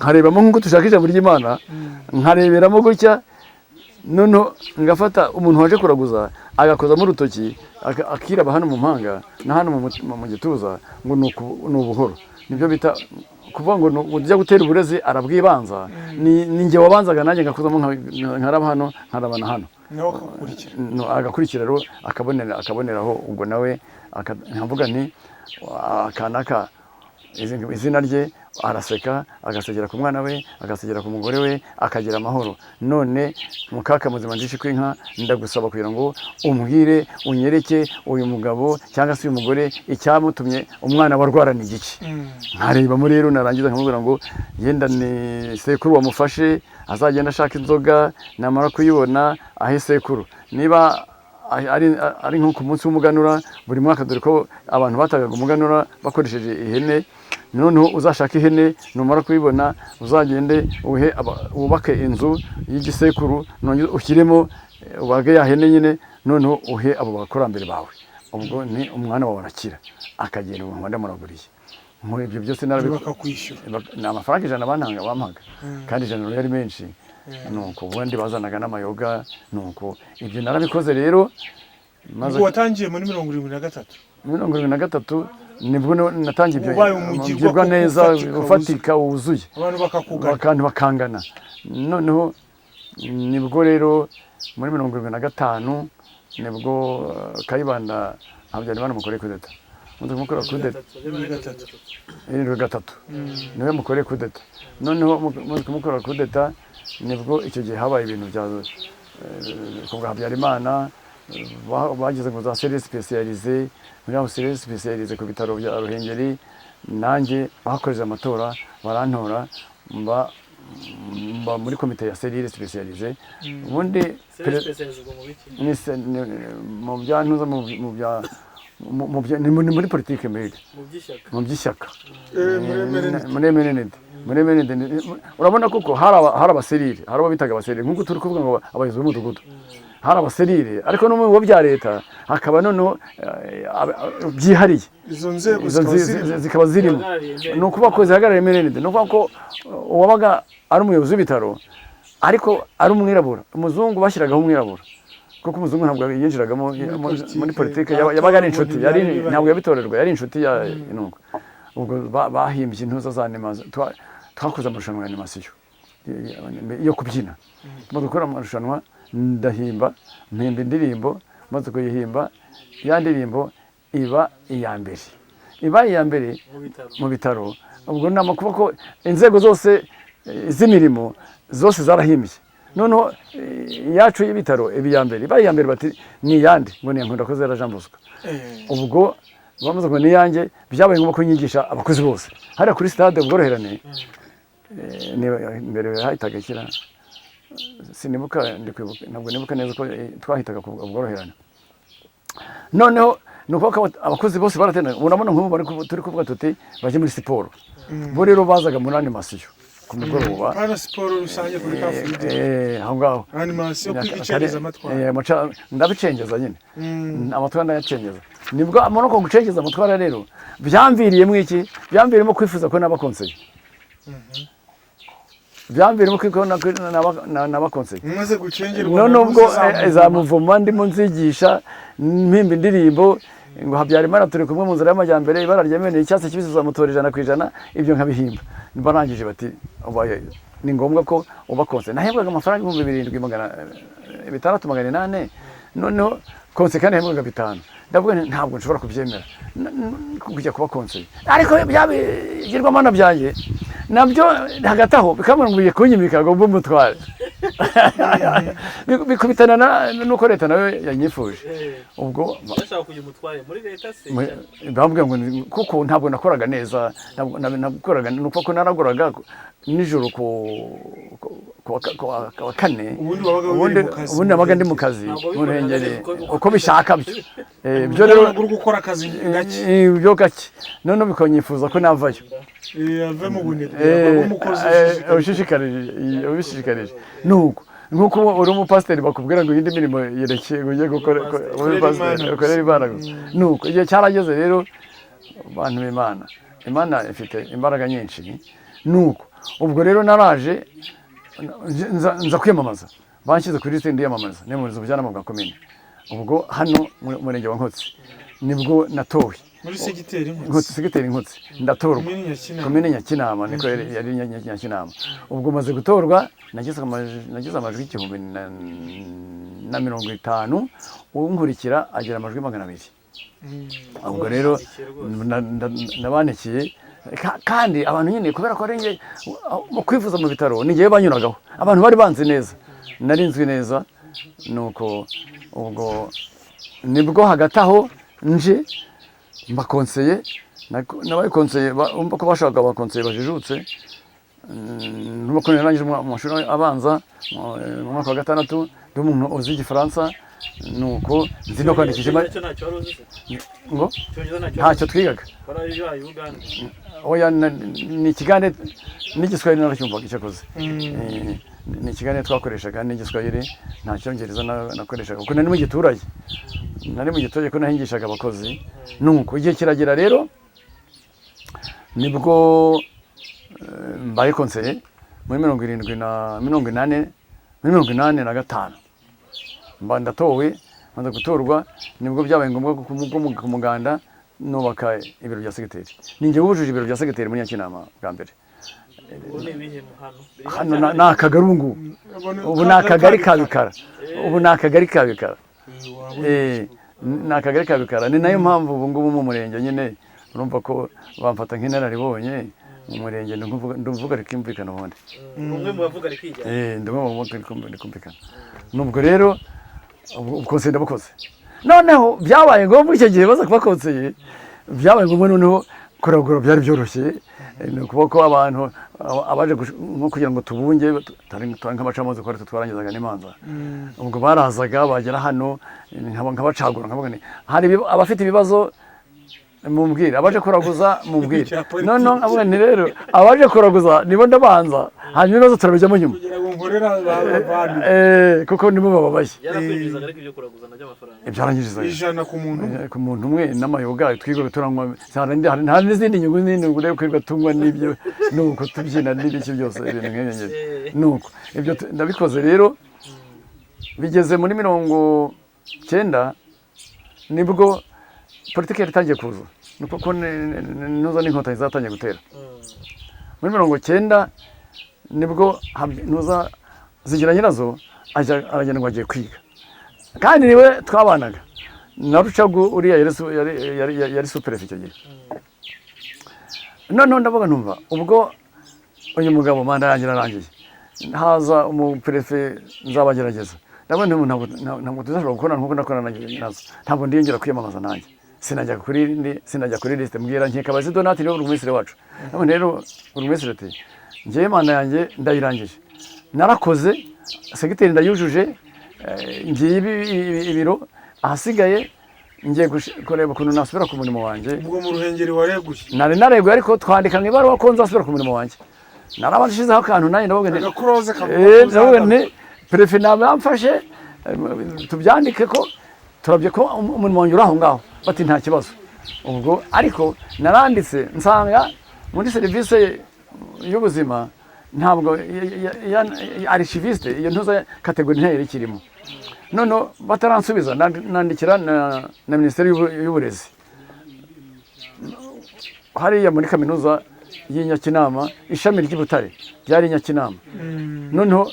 nkarebamo nk'uko dushaka ijambo ry'Imana, nkareberamo gutya. Noneho ngafata umuntu waje kuraguza, agakozamo urutoki, akiraba hano mu mpanga na hano mu gituza, ngo ni ubuhoro. Nibyo bita kuvuga ngo ujya gutera uburezi arabwibanza. Ni njye wabanzaga nanjye ngakozamo, nkaraba hano, nkaraba na hano. Nawe akagukurikira. No, agakurikira rero, akaboneraho. Ubwo nawe nkavuga nti akanaka, izina rye, araseka, agasekera ku mwana we, agasekera ku mugore we, akagira amahoro. "None mukaka muzima, njishi kw'inka, ndagusaba kugira ngo umbwire, unyereke uyu mugabo cyangwa se uyu mugore, icyamutumye umwana warwarana igiki?" Nkarebamo rero, narangiza nkamubwira ngo yenda ni sekuru wamufashe, azagenda ashaka inzoga, namara kuyibona ahe sekuru. Niba ari nko ku munsi w'umuganura buri mwaka, dore ko abantu batagaga umuganura bakoresheje ihene, noneho uzashaka ihene, numara kuyibona uzagende uhe wubake inzu y'igisekuru, nongere ushyiremo, ubage ya hene nyine, noneho uhe abo bakurambere bawe. Ubwo ni umwana wawe arakira. Akagenda, ubu nkaba ndamuraguriye. Nkora ibyo byose narabikora. Bakakwishyura? Ni amafaranga 100 bantanga, bampaga, kandi 100 rero yari menshi. Nuko ubundi bazanaga n'amayoga. Nuko ibyo narabikoze rero, maze Ubwo watangiye muri 73? 73 nibwo natangiye ibyo. Ubaye umugirwa umugirwa koko neza. Ufatika, ufatika, wuzuye. Abantu bakakugana. Abantu bakangana. Noneho nibwo rero muri 75 nibwo Kayibanda Habyarimana mukoreye kudeta, muze kumukora kudeta. 73. 73 niwe mukoreye kudeta. Noneho muze kumukora kudeta, nibwo icyo gihe habaye ibintu bya ku bwa Habyarimana, bagize ngo za cellule spécialisée. Muri aho cellule spécialisée ku bitaro bya Ruhengeri, nanjye bakoreje amatora, barantora, mba muri komite ya cellule spécialisée. Ubundi Spécialisé mu biki? Ni mu bya ntuza, mu bya ni muri politike mbega. Mu by'ishyaka? Mu by'ishyaka. Muri MRND. Muri MRND, muri MRND. Urabona koko hari abaserire, hari abo bitaga abaserire, nk'uko turi kuvuga ngo abayobozi b'umudugudu. Hari abaserire, ariko no mu bigo bya leta hakaba noneho byihariye. Izo nzego Izo zikaba zirimo. Zikaba zirimo. Zihagarariye. Ni ukuvuga ko zihagarariye MRND. Ni ukuvuga ko uwabaga ari umuyobozi w'ibitaro ariko ari umwirabura, umuzungu bashyiragaho umwirabura, kuko umuzungu ntabwo yinjiragamo politike. Muri politike yabaga ari inshuti, yari Ntibyari ntabwo yabitorerwa, yari inshuti ya. Nuko ubwo bahimbye intuza za animation. Twakoze amarushanwa ya animation yo kubyina. Tumaze gukora amarushanwa, ndahimba, mpimba indirimbo. Maze kuyihimba, ya ndirimbo iba iya mbere, iba iya mbere Mu bitaro. Mu bitaro. Ubwo ni amakuba ko inzego zose z'imirimo zose zarahimbye. Noneho iyacu y'ibitaro iba iya mbere, iba iya mbere. Bati ni iyande? Ngo ni iya Nkundakozera Jean Bosco. Ubwo bamaze ngo ni iyanjye, byabaye ngombwa ko nyigisha abakozi bose hariya kuri stade Ubworoherane. Mbere hahitaga ikira, sinibuka, ndi kwibuka, ntabwo nibuka neza ko twahitaga ku Ubworoherane. Noneho ni ukuvuga ko abakozi bose baraterana. Urabona nk'ubu turi kuvuga tuti bajye muri siporo, bo rero bazaga muri animation ku mugoroba. Hano siporo rusange kuri Car Free Day. Aho ngaho. Animation, kwiga icengezamatwara. Ndabicengeza nyine. Amatwara ndayacengeza. Nibwo muri uko gucengeza amatwara rero byamviriyemo iki? Byamviriyemo kwifuza ko naba konseye, byamviriyemo ko naba konseye. Mumaze gucengerwa None na ubwo za za muvuma ndimo nzigisha, mpimba indirimbo ngo Habyarimana turi kumwe mu nzira y'amajyambere, ibara ryemewe icyatsi kibisi, tuzamutora 100%. Ibyo nkabihimba, barangije bati ubaye ni ngombwa ko uba konseye. Nahembwaga amafaranga 7680, noneho konseye kandi yahembwaga 5000. Ndavuga nti ntabwo nshobora kubyemera kujya kuba konseye. Ariko byabigirwamana byanjye nabyo hagati aho bikambwira ngo ugiye kunyimika ngo mbe umutware. Bikubitana nuko leta nayo yanyifuje. Ubwo Bashaka kujya umutware muri leta se? Bambwiye ngo kuko ntabwo nakoraga neza, ntabwo nakoraga, ni uko naragoraga nijoro ku wa kane. Ubundi wabaga Ubundi wiri mu kazi. Ubundi nabaga ndi mu kazi Ntabwo mu Ruhengeri wabikoraga uko bishaka byo. Ibyo rero Uri gukora akazi gake. Ibyo gake, noneho bikanyifuza ko navayo. Ave mu bunebwe, abe umukozi ushishikaye. Ubishishikarije, ubishishikarije. Nuko nkuko uri umupasiteri bakubwira ngo iyindi mirimo yerekeye ngo ujye gukora Pasiteri. ube Ukorere pasiteri, Imana. ukorere Imana gusa. Nuko igihe cyarageze rero, bantu b'Imana, Imana ifite imbaraga nyinshi. Nuko ubwo rero naraje nza kwiyamamaza, banshyize kuri lisite, ndiyamamaza, niyamamariza ubujyanama bwa komine. Ubwo hano mu murenge wa Nkotsi nibwo natowe. Muri segiteri Nkotsi. Nkotsi. Segiteri Nkotsi, ndatorwa. Komini Nyakinama. Komine Nyakinama, niko yari Nyakinama. Ubwo maze gutorwa nagize amajwi 1050, unkurikira agira amajwi 200. Ubwo rero nabanikiye. Kandi abantu nyine kubera ko ari njye mu kwivuza mu bitaro, ni njyewe banyuragaho, abantu bari banzi neza, nari nzwi neza. Nuko ubwo nibwo hagati aho nje mbakonseye, nabaye konseye, umva ko bashakaga abakonseye bajijutse. Nuko narangije mu mashuri abanza mu mwaka wa gatandatu, ndi umuntu uzi Igifaransa, nuko nzi no kwandikisha Icyongereza ntacyo wari uzi se? Ngo? Icyongereza ntacyo. Ntacyo twigaga. Wari ubaye Uganda? Oya, ni Ikigande n'Igiswahili naracyumvaga icyakoze. Ni Ikigande twakoreshaga n'Igiswahili, nta Cyongereza nakoreshaga kuko nari mu giturage, nari mu giturage ko nahingishaga abakozi. Nuko igihe kiragera rero, nibwo mbaye konseye muri 70 na 80, muri 85 mba ndatowe. Maze gutorwa nibwo byabaye ngombwa ko ku muganda nubaka ibiro bya segiteri. Ni njye wujuje ibiro bya segiteri muri Nyakinama bwa mbere. Ubu ni ibihe mu hano? Hano ni akagari ubu ngubu, ubu ni akagari ka Bikara, ubu ni akagari ka Bikara. Ni akagari ka Bikara. Ni nayo mpamvu ubu ngubu mu murenge nyine urumva ko bamfata nk'inararibonye mu murenge, ndumvuga rikumvikana ubundi. Umwe mu bavuga rikijya. Ndumva mu bavuga rikumvikana. Nubwo rero ubwo konseye ndabukoze, noneho byabaye ngombwa icyo gihe baza kuba konseye, byabaye ngombwa noneho kuragura byari byoroshye. Ni ukuvuga ko abantu abaje nko kugira ngo tubunge tari nk'abacamanza kuko aritwe twarangizaga n'imanza. Ubwo barazaga bagera hano nkabacagura, nkavuga nti hari abafite ibibazo mumbwire, abaje kuraguza mumbwire. Cya politiki. Noneho nkavuga nti rero abaje kuraguza nibo ndabanza, hanyuma ibibazo turabijyamo nyuma. Kugira ngo nkorera abantu. Kuko nibo bababaye. Yarakwinjizaga ariko ibyo kuraguza nabyo amafaranga? Ibyarangirizaga. 100 ku muntu umwe. Ku muntu umwe n'amayoga twirirwa turanywa, hari n'izindi nyungu nini urebe kwirirwa tunywa n'ibyo, nuko tubyina n'ibiki byose, ibintu nk'ibyo ngibyo. Nuko ibyo ndabikoze rero, bigeze muri 90 nibwo politiki yari itangiye kuza, ni kuko nuza n'Inkotanyi zatangiye gutera. Muri 90 nibwo nuza Zigira nyirazo ajya aragenda ngo agiye kwiga. Kandi niwe twabanaga na Rucagu uriya yari sous-préfet icyo gihe. Noneho ndavuga, numva ubwo uyu mugabo manda yanjye irarangiye, haza umuperefe Nzabagerageza. Ndabona ntabwo tuzashobora gukorana nkuko nakorana nazo. Ntabwo ndiyongera kwiyamamaza nanjye, sinajya kuri liste. Mbwira Nkekabazi Donati, niwe burugumesitiri wacu. Nabona rero burugumesitiri ati: "Njyewe manda yanjye ndayirangije, narakoze, segiteri ndayujuje, ngiye ibiro, ahasigaye ngiye kureba ukuntu nasubira ku murimo wanjye." Ubwo mu Ruhengeri wareguye? Nari nareguye, ariko twandika mu ibaruwa ko nzasubira ku murimo wanjye. Narabashizeho akantu nanjye, ndavuga nti Agakuroze kavuga ko ndavuga nti uzagaruka. Perefe nabamfashe, tubyandike ko turabye ko umurimo wanjye uri aho ngaho. Bati: "Nta kibazo." Ubwo ariko naranditse, nsanga muri serivisi y'ubuzima ntabwo archiviste iyo ntuza catégorie ntayari ikirimo. Noneho bataransubiza, nandikira na minisiteri y'uburezi hariya muri kaminuza y'i Nyakinama, ishami ry'i Butare ryari i Nyakinama. Noneho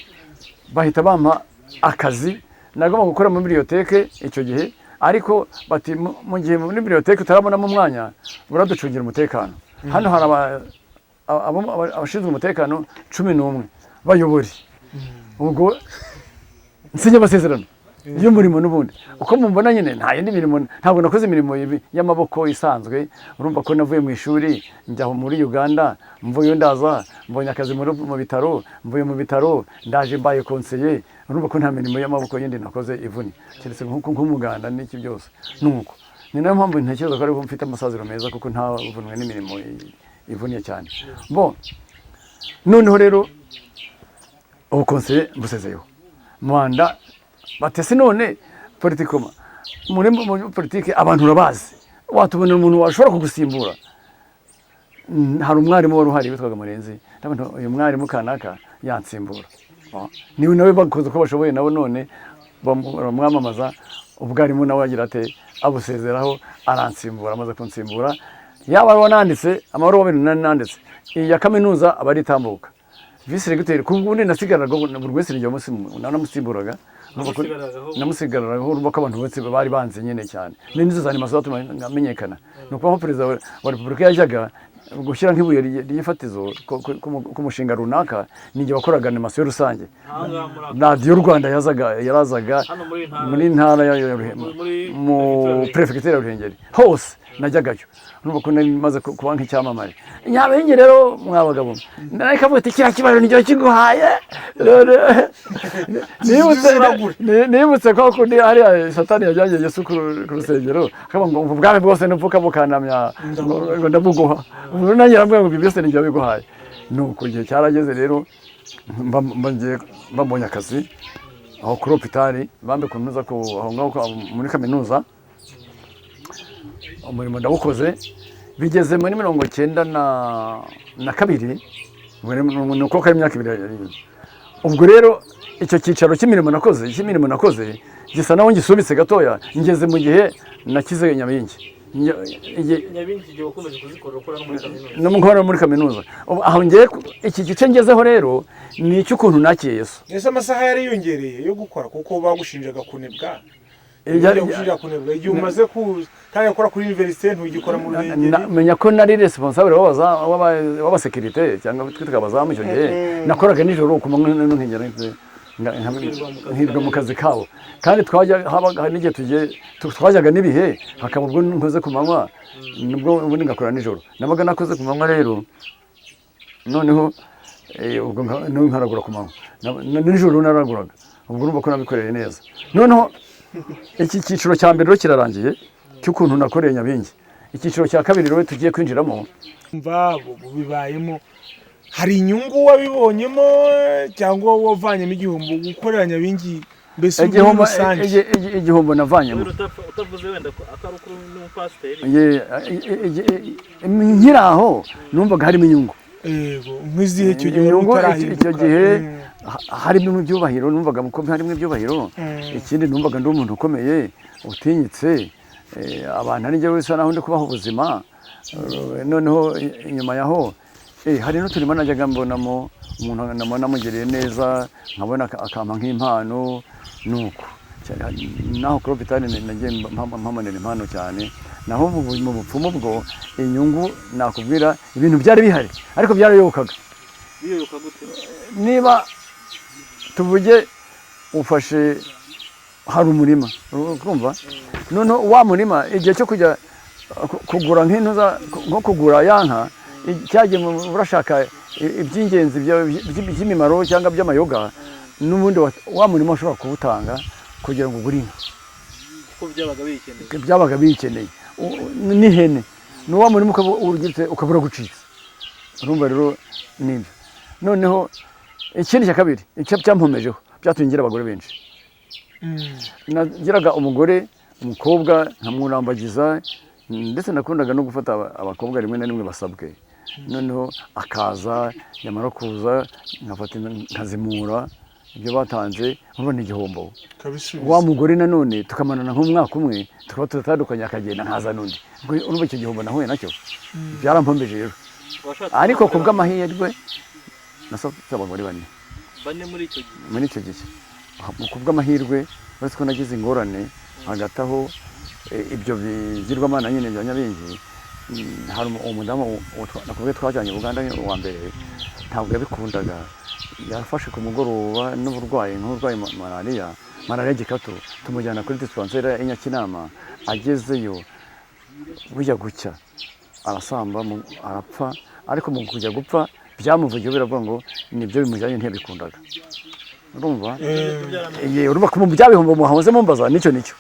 bahita bampa akazi. Nagomba gukora muri bibliothèque icyo gihe, ariko bati: "Mu gihe muri bibliothèque utarabonamo umwanya, uraducungira umutekano hano." Hari abashinzwe umutekano 11 bayobore. Ubwo nsinye amasezerano y'umurimo. N'ubundi uko mubona nyine, nta yindi mirimo, ntabwo nakoze imirimo y'amaboko isanzwe. Urumva ko navuye mu ishuri njya muri Uganda, mvuyeyo ndaza mbonye akazi mu bitaro, mvuye mu bitaro ndaje mbaye conseiller. Urumva ko nta mirimo y'amaboko yindi nakoze ivunye, keretse nk'umuganda n'iki byose. Nuko ni nayo mpamvu ntekereza ko ariko mfite amasaziro meza, kuko ntavunwe n'imirimo ivunnye cyane. Bon, noneho rero ubu conseiller mbusezeyeho manda. Batese none politiquement muri politike abantu urabazi, watubonera umuntu washobora kugusimbura? Hari umwarimu wari uhari witwaga Murenzi. Ndabona uyu mwarimu kanaka yansimbura. Niwe nawe bakoze uko bashoboye nabo, none baramwamamaza. Ubwarimu nawe agira ate, abusezeraho, aransimbura. Amaze kunsimbura, yaba ari nanditse amabaruwa abiri nari nanditse, iya kaminuza aba ari itambuka vice recteur, ku ubundi nasigaraga buri wese nijya nanamusimburaga. Namusigaragaho. Namusigaragaho. Urumva ko abantu bose bari banze nyine cyane, ni nizo za animation zatuma amenyekana. Ni ukuvuga ko perezida wa repubulika yajyaga gushyira nk'ibuye ry'ifatizo ku mushinga runaka, ninjye wakoraga animation rusange. Aha ngaha muri aka Radiyo Rwanda yazaga, yarazaga. Hano muri ntara Muri ntara ya muri mu prefecture. Prefecture ya Ruhengeri hose najyagayo. Urumva ko nari maze kuba nk'icyamamare Nyabingi. Rero mwa bagabo, nari kavuga ati: "Kiriya kibazo nicyo kiguhaye." None nibutse ko kundi hariya Satani yajyanye Yesu ku rusengero, akavuga ngo: "Ubwami bwose nupfuka bukanamya ngo ndabuguha." Ubu nanjye aramubwira ngo: "Ibyo byose nibyo biguhaye." Nuko igihe cyarageze rero, mba mbonye akazi aho kuri hôpital bambe kunoza ku aho ngaho muri kaminuza. Umurimo ndawukoze, bigeze muri 92, ni uko kari imyaka 2 yari. Ubwo rero icyo cyicaro cy'imirimo nakoze gisa naho ngisubitse gatoya, ngeze mu gihe nakize Nyabingi. Nyabingi igihe wakomeje kuzikora ukora no muri kaminuza? No mu muri kaminuza. Ubu aho ngiye iki gice ngezeho rero ni icy'ukuntu nakiye Yesu. Ese amasaha yariyongereye yo gukora, kuko bagushinjaga kunebwa? Bagushinjaga kunebwa igihe umaze kutangira gukora kuri université, ntugikora mu Ruhengeri. Menya ko nari responsable w'abasekirite, cyangwa twitwaga abazamu icyo gihe. Nakoraga nijoro, ku manywa nkengera nkirwa mu kazi kabo. Kandi twajya, habaga hari n'igihe tugiye twajyaga n'ibihe, hakaba ubwo nkoze ku manywa, nubwo ubundi ngakora nijoro. Nabaga nakoze ku manywa rero, noneho ubwo nkaragura ku manywa. Nijoro naraguraga. Ubwo urumva ko nabikoreye neza. Noneho iki cyiciro cya mbere rero kirarangiye cy'ukuntu nakoreye Nyabingi. Icyiciro cya kabiri rero tugiye kwinjiramo. Mva bibayemo, hari inyungu wabibonyemo cyangwa wavanyemo igihombo gukorera Nyabingi, mbese muri Igihombo rusange? Igihombo navanyemo Kubera utavuze wenda ko akari ukuri n'umupasiteri. Nkiri aho numvaga harimo inyungu. Yego, nk'izihe icyo gihe wari Inyungu utarahinduka? Icyo gihe harimo ibyubahiro, numvaga ko harimo ibyubahiro. Ikindi, numvaga ndi umuntu ukomeye utinyitse, abantu ari njye wese naho ndi kubaha ubuzima. Noneho inyuma yaho hari n'uturimo najyaga mbonamo umuntu namugiriye neza, nkabona akampa nk'impano. Nuko Cyane, naho kuri hopitali nagiye mpamanira impano cyane. Naho mu bupfumu bwo inyungu nakubwira, ibintu byari bihari ariko byarayobokaga. Biyoyoka gute? Niba tuvuge ufashe hari umurima, urumva, noneho wa murima igihe cyo kujya kugura nk'intuza, nko kugura ya nka, cyagiye urashaka iby'ingenzi by'imimaro cyangwa by'amayoga, n'ubundi wa murima ushobora kuwutanga kugira ngo ugure inka. Kuko byabaga biyikeneye. Byabaga biyikeneye. N'ihene ni wa murima ukaba urugize ukaba uragucitse. Urumva rero nibyo. Noneho ikindi cya kabiri, icyo byampomejeho byatumye ngira abagore benshi. Nagiraga umugore, umukobwa nkamwurambagiza, ndetse nakundaga no gufata abakobwa rimwe na rimwe basabwe. Noneho akaza, yamara kuza nkafata nkazimura ibyo batanze, urumva ni igihombo. Kabisubiza. Wa mugore nanone tukamarana nk'umwaka umwe, tukaba turatandukanye, akagenda nkaza n'undi. Ubwo urumva icyo gihombo nahuye nacyo byarampombeje rero. Washatse Ariko ku abagore bw'amahirwe nashatse abagore bane. Bane muri icyo gihe? Muri icyo gihe. Ku bw'amahirwe, uretse ko nagize ingorane hagati aho, ibyo bigirwamana nyine bya Nyabingi, hari umudamu nakubwiye twajyanye Uganda wa mbere, ntabwo yabikundaga. Yafashe ku mugoroba n'uburwayi nk'uburwayi malariya, malariya gikatu, tumujyana kuri dispensaire ya Nyakinama. Agezeyo bujya gucya arasamba, arapfa. Ariko mu kujya gupfa byamuvugiyeho, biravuga ngo nibyo bimujyanye, ntiyabikundaga, urumva. Ye, urumva ko mu bya bihombo muhahoze mumbaza, nicyo nicyo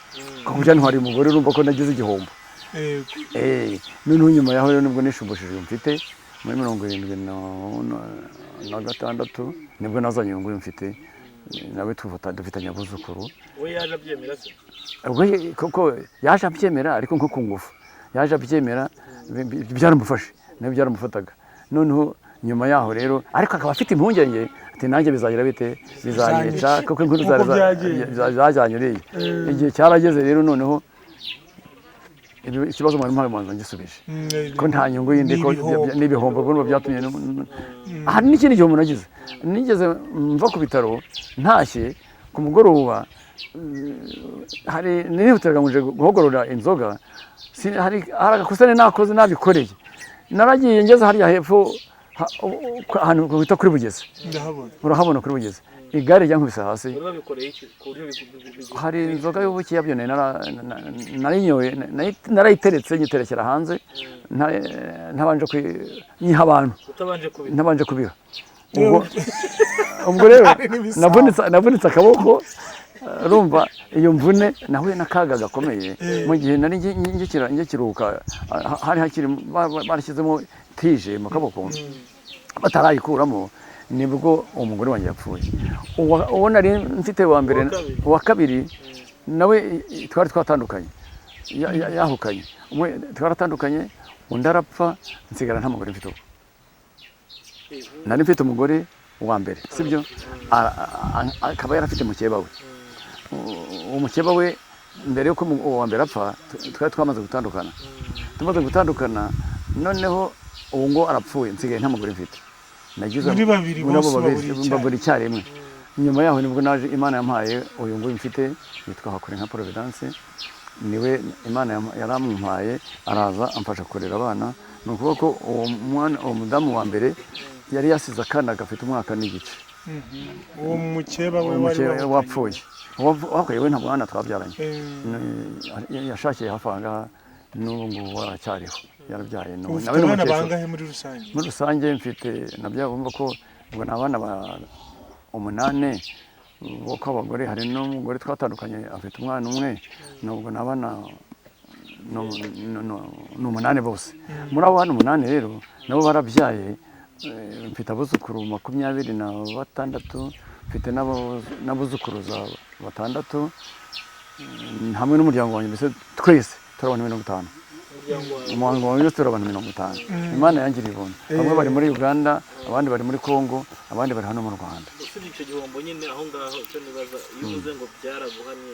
kuko byantwariye umugore, urumva ko nagize igihombo. Noneho nyuma yaho rero nibwo nishumbishije uyu mfite muri 76, nibwo nazanye uyu nguyu mfite, nawe dufitanye abuzukuru. We yaje abyemera se? Ubwo koko yaje abyemera, ariko nko ku ngufu yaje abyemera, byaramufashe nawe byaramufataga. Noneho nyuma yaho rero ariko akaba afite impungenge ati nanjye bizagira bite, bizanyica kuko inkuru Uko zari byagiye. zajyanye uriya. Igihe cyarageze rero, noneho ikibazo mwari muhaye mubanza ngisubije ko nta nyungu yindi ko N'ibihombo. N'ibihombo kuko byatumye hari n'ikindi gihombo nagize. Nigeze mva ku bitaro ntashye ku mugoroba, hari nihutiraga ngo nje guhogorora inzoga. Hari agakosa nari nakoze nabikoreye, naragiye ngeze hariya hepfo ahantu bita kuri Bugezi. Ndahabona. Urahabona kuri Bugezi, igare ryankubise hasi. Wari wabikoreye iki ku buryo Hari inzoga y'ubuki yabyo nari narinyoye, narayiteretse nyiterekera hanze, ntabanje nyiha abantu. Utabanje kubiha? Ntabanje kubiha. Ubwo rero N'ibisambo. navunitse akaboko. Urumva iyo mvune nahuye n'akaga gakomeye mu gihe nari ngikiruhuka, hari hakiri barashyizemo tige mu kaboko batarayikuramo, nibwo umugore wanjye yapfuye. Uwo nari mfite wa mbere, Uwa kabiri. uwa kabiri nawe twari twatandukanye, yahukanye. Umwe twaratandukanye, undi arapfa, nsigara nta mugore mfite. Ubu nari mfite umugore wa mbere, sibyo, akaba yarafite mukeba we. Uwo mukeba we mbere yuko uwo wa mbere apfa, twari twamaze gutandukana. Tumaze gutandukana, noneho ubu ngo arapfuye, nsigaye nta mugore mfite. Nagize Muri babiri muri abo bose babiri babura icyarimwe. Babura icyarimwe. Nyuma yaho nibwo naje Imana yampaye uyu nguyu mfite yitwa Hakure nka Providence, niwe Imana yaramumpaye, araza amfasha kurera abana. Ni ukuvuga ko uwo mwana, uwo mudamu wa mbere yari yasize akana gafite umwaka n'igice. Uwo mukeba we Uwo wari mukeba wahukanye. wapfuye. Wapfuye we nta mwana twabyaranye. Yashakiye hafi aha ngaha, n'ubu ngubu aracyariho, yarabyaye Ubu ufite nawe ni abana umukecuru. bangahe muri rusange? Muri rusange mfite nabyo, bumva ko ubwo ni abana umunani bo ko abagore, hari n'umugore twatandukanye afite umwana umwe, nubwo ni abana ni umunani bose. Muri abo bana umunani rero nabo barabyaye, mfite abuzukuru 26, mfite n'abuzukuruza batandatu, hamwe n'umuryango wanjye, mbese twese turi abantu 50. Umuryango wawe? Umuhango wanjye wose turi abantu 50. Imana yangiriye ubuntu, bamwe bari muri Uganda, abandi bari muri Congo, abandi bari hano mu Rwanda. Usibye icyo gihombo nyine aho ngaho, icyo nibaza, iyo uvuze ngo byaraguhamye,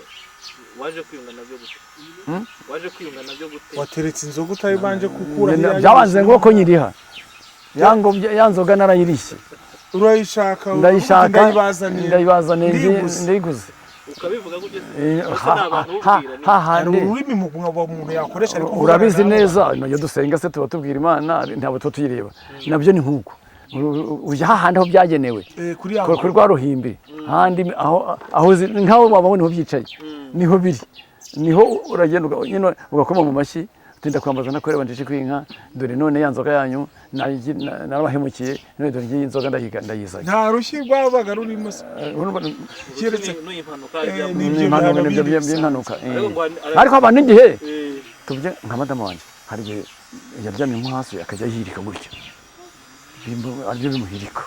waje kwiyunga nabyo gute? Hmm? Waje kwiyunga nabyo gute? Wateretse inzoga utabanje gukura? Byabanze ngo ko nyiriha ya ya nzoga narayirishye. Urayishaka? Ndayishaka. Ndayibazaniye. Ndayibazaniye. Ndiguze. Ndayiguze. Ukabivuga gutyo se? Eh, Ese ha- ni abantu ha- ubwira ni Hari hahandi ururimi umuntu yakoresha ariko urabizi neza, iyo dusenga se tuba tubwira Imana, ntabwo tuba tuyireba. Nabyo ni nk'uko ujya hahandi aho byagenewe, kuri ya kuri rwa ruhimbi, handi aho nkaho waba niho byicaye, niho biri, niho uragenda nyine ugakoma mu mashyi, utinda kwambaza nakoreba njije kwinka, dore none ya nzoga yanyu narabahemukiye, none dore ngiyi nzoga ndayizanye. Nta rushyi rwabaga rurimo se? Keretse n'iyi mpanuka N'ibyo Ni impanuka, bihano nibyo bindi by'impanuka. Ariko ngo Ariko haba n'igihe tubye nka madamu wanjye, hari igihe yaryamye nko hasi akajya yihirika gutya, aribyo bimuhirika.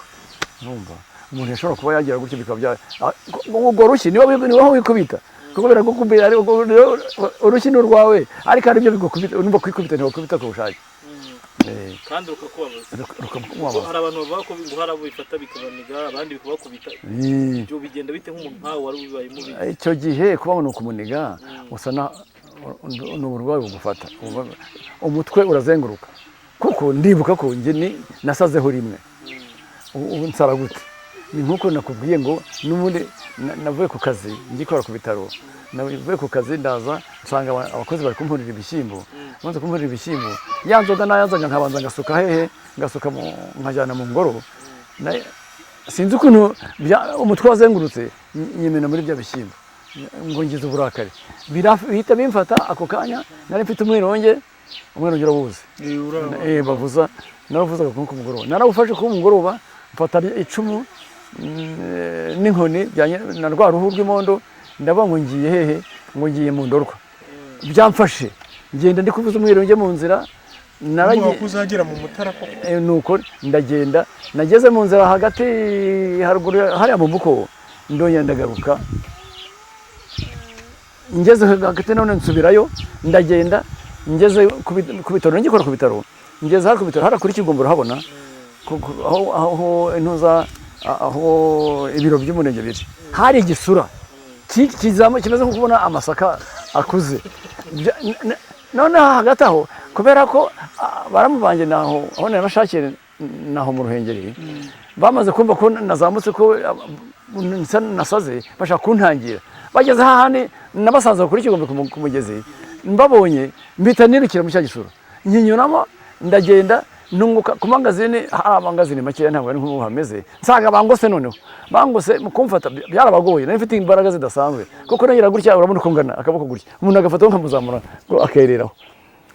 Urumva umuntu yashobora kuba yagira gutya bikaba bya urwo rushyi niwe niwe aho wikubita, kuko biragukubita, ariko rero urushyi ni urwawe, ariko hari ibyo bigukubita, urumva kwikubita ntibakubita ku bushake. Kandi rukakubabaza. Rukakubabaza. Hari abantu bavuga ko ngo hari abo bifata bikabaniga, abandi bikabakubita. Ibyo bigenda bite nk'umuntu nkawe wari ubibayemo ubizi? Icyo gihe kuba ni ukumuniga, usa na ni uburwayi bugufata, umutwe urazenguruka, kuko ndibuka ko njye ni nasazeho rimwe. Ubu nsara gute? Ni nk'uko nakubwiye ngo n'ubundi navuye ku kazi ngikora ku bitaro, navuye ku kazi ndaza nsanga abakozi bari kumpurira ibishyimbo. Bamaze kumpurira ibishyimbo, ya nzoga nayanzaga nkabanza ngasuka hehe, ngasuka nkajyana mu ngoro. Sinzi ukuntu umutwe wazengurutse, nyimena muri bya bishyimbo ngo ngize uburakari. Bihita bimfata ako kanya. Nari mfite umwironge, umwironge urawuzi? Bavuza, naravuzaga ku mugoroba, narawufashe ku mugoroba, mfata icumu n'inkoni na rwa ruhu rw'imondo, ndavuga ngo ngiye hehe? Ngo ngiye mu Ndorwa. Byamfashe ngenda ndi kuvuza umwironge mu nzira. Naragiye ko uzagera mu Mutara koko. Nuko ndagenda, nageze mu nzira hagati haruguru hariya mu Buko, ndongera ndagaruka, ngeze hagati none nsubirayo, ndagenda ngeze ku bitaro ngikora ku bitaro, ngeze hari ku bitaro hariya kuri Kigombo urahabona, aho intuza, aho ibiro by'umurenge biri, hari igisura kimeze nko kubona amasaka akuze. Noneho hagati aho, kubera ko baramu banjye naho aho narashakiye naho mu Ruhengeri, bamaze kumva ko nazamutse, ko nasaze, bashaka kuntangira. Bageze hahandi nabasanze kuri Kigombe ku mugezi, mbabonye mpita nirukira mu cya gisura, nkinyuramo ndagenda ntunguka ku mangazini. Hari amangazini makeya, ntabwo ari nk'ubu hameze. Nsanga bangose, noneho bangose mu kumfata byarabagoye. Nari mfite imbaraga zidasanzwe, kuko nagira gutya, urabona uko ngana akaboko gutya, umuntu agafataho nkamuzamura ngo akereraho.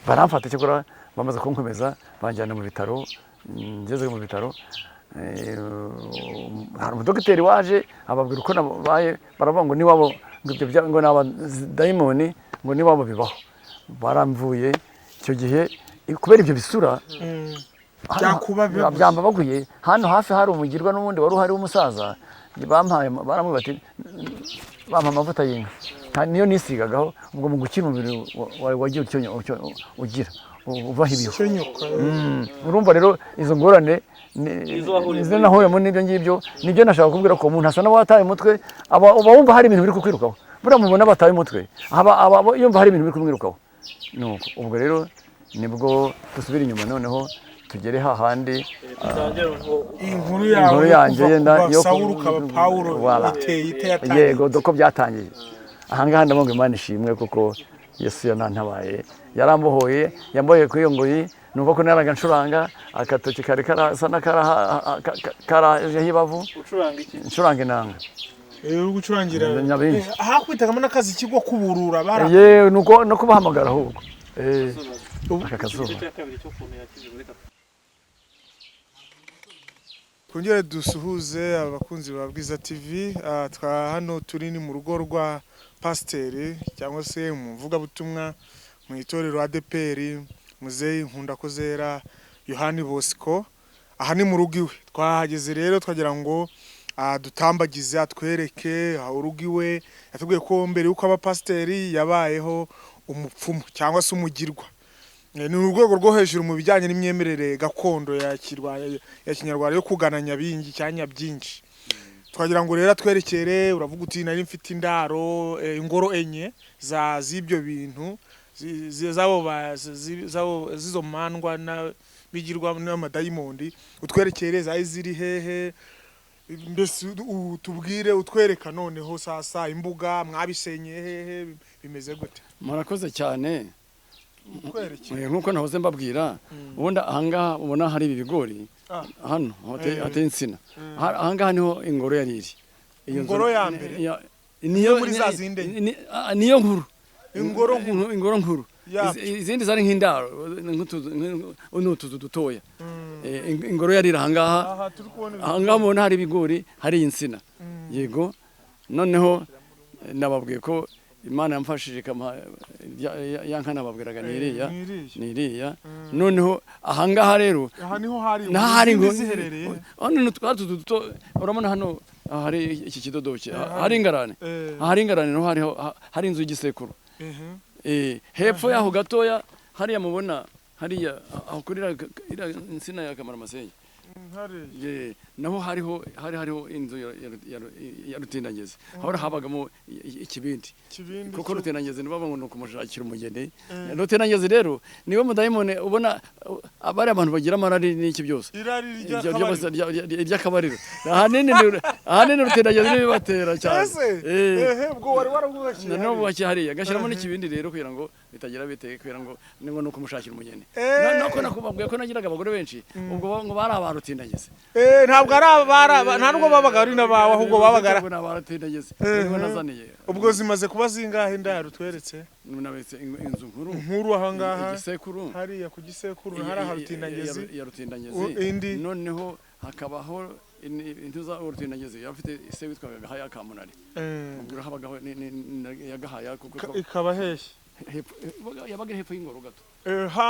Baramfata, cyakora bamaze kunkomeza banjyana mu bitaro. Ngeze mu bitaro, hari umudogiteri waje ababwira uko nabaye, baravuga ngo niwabo, ngo ibyo ngo ni abadayimoni, ngo niwabo bibaho. Baramvuye icyo gihe kubera ibyo bisura Byakuba bibaguye. Byambabaguye. Hano hafi hari umugirwa n'ubundi wari uhari w'umusaza, bampaye, baramubwira bati bampa amavuta y'inka. Niyo nisigagaho ubwo mu gukira umubiri wagiye ugira uvaho ibihu. Cyonyuka. Urumva rero izo ngorane Izo wahuriyemo. Izo nahuriyemo n'ibyo ngibyo nibyo nashaka kubwira ko umuntu asa n'uwataye umutwe, aba uba wumva hari ibintu biri kukwirukaho. Buriya mubona bataye umutwe, aba yumva hari ibintu biri kumwirukaho. Nuko ubwo rero nibwo dusubira inyuma, noneho tugere hahandi. Dutangire noneho. Inkuru yawe Inkuru yo yanjye kuva yenda kuva yo Sawuli ukaba Pawulo Voilà. iteye ite, yatangiye? Yego, doko byatangiye ahangaha. Ndabona Imana ishimwe kuko Yesu yanantabaye, yarambohoye, yamboheye kuri iyo ngoyi. Numva ko naraga ncuranga, akatoki kari karasa n'akarajeho ibavu. Ucuranga iki? Ncuranga inanga. Uri gucurangira Nyabingi. Ahakwitagamo n'akazi kigo kuburura bara Yewe, nuko no kubahamagara ahubwo. Aka Igice kazuba. cya kabiri cy'ukuntu yakijijwe, reka Twongere dusuhuze abakunzi ba Bwiza TV. Twa hano turi ni mu rugo rwa pasiteri cyangwa se umuvugabutumwa mu itorero ADEPR, Muzeyi Nkundakozera Yohani Bosco. Aha ni mu rugo iwe. Twahageze rero twagira ngo dutambagize, atwereke urugo iwe. Yatubwiye ko mbere y'uko aba pasiteri yabayeho umupfumu cyangwa se umugirwa. Ni urwego rwo hejuru mu bijyanye n'imyemerere gakondo ya kinyarwanda yo kugana nyabingi cyangwa nyabyinshi. Twagira ngo rero atwerekere. Uravuga uti nari mfite indaro, ingoro enye za z'ibyo bintu z'abo z'izo mandwa bigirwa n'amadayimondi. Utwerekere zari ziri hehe? Mbese tubwire, utwereka noneho sasa imbuga mwabisenyeye hehe, bimeze gute? Murakoze cyane. Utwereke. Nk'uko nahoze mbabwira, ubundi ahangaha ubona hari ibi bigori, hano hateye insina. Ahangaha niho ingoro yari iri. Iyo nzu- Ingoro ya mbere? Niyo muri za zindi enye? Niyo nkuru. Ingoro nkuru. Ingoro nkuru. Yabyo. Izindi zari nk'indaro, n'utuzu dutoya. Ingoro yari iri ahangaha. Aha turi kubona Ahangaha mubona hari ibigori, hari insina. Yego, noneho nababwiye ko Imana yamfashije ikampa ya nka nababwiraga, ni iriya. Ni iriya. Ni iriya. Noneho ahangaha rero Aha niho hari naho hari izindi ngo ziherereye. Hano ni tuzu duto. Urabona hano hari iki kidodoki, hari ingarane. Hari ingarane, niho hariho hari inzu y'igisekuru. Hepfo yaho gatoya hariya mubona hariya aho kuri iriya insina ya Kamaramasenyi. Hariya. Ye, naho hariho hari hariho inzu ya Rutindangezi, aho habagamo ikibindi. Kibindi. Kuko Rutindangezi nibo ngo ni ukumushakira umugeni. Rutindangezi rero niwe mudayimoni ubona, abari abantu bagira amarari n'iki byose. Irari Ibyo ry'akabariro. Ry'akabariro ahanini Rutindangezi niwe bibatera cyane. Ese ehe, ubwo wari warabwubakiye Noneho hariya. bubakiye hariya, gashyiramo n'ikibindi rero kugira ngo bitagira biteye, kugira ngo ngo ni ukumushakira umugeni. Nuko nakubabwiye ko nagiraga abagore benshi, ubwo ngo bari aba Rutindangezi. Ntabwo ari abara, nta nubwo babaga ari n'abawe, ahubwo babaga Ntabwo ni aba Rutindangezi nibo nazaniye. Ubwo zimaze kuba zingahe indaro utweretse? Nabetse inzu nkuru. Nkuru aha ngaha. Igisekuru. Hariya ku gisekuru hari aha Rutindangezi. Ya Rutindangezi. Indi? Noneho hakabaho intu za Rutindangezi yari afite se witwaga Gahaya Kamunari. Ubwo habagaho ya Gahaya kuko Ikaba hehe? Yabaga hepfo y'ingoro gato.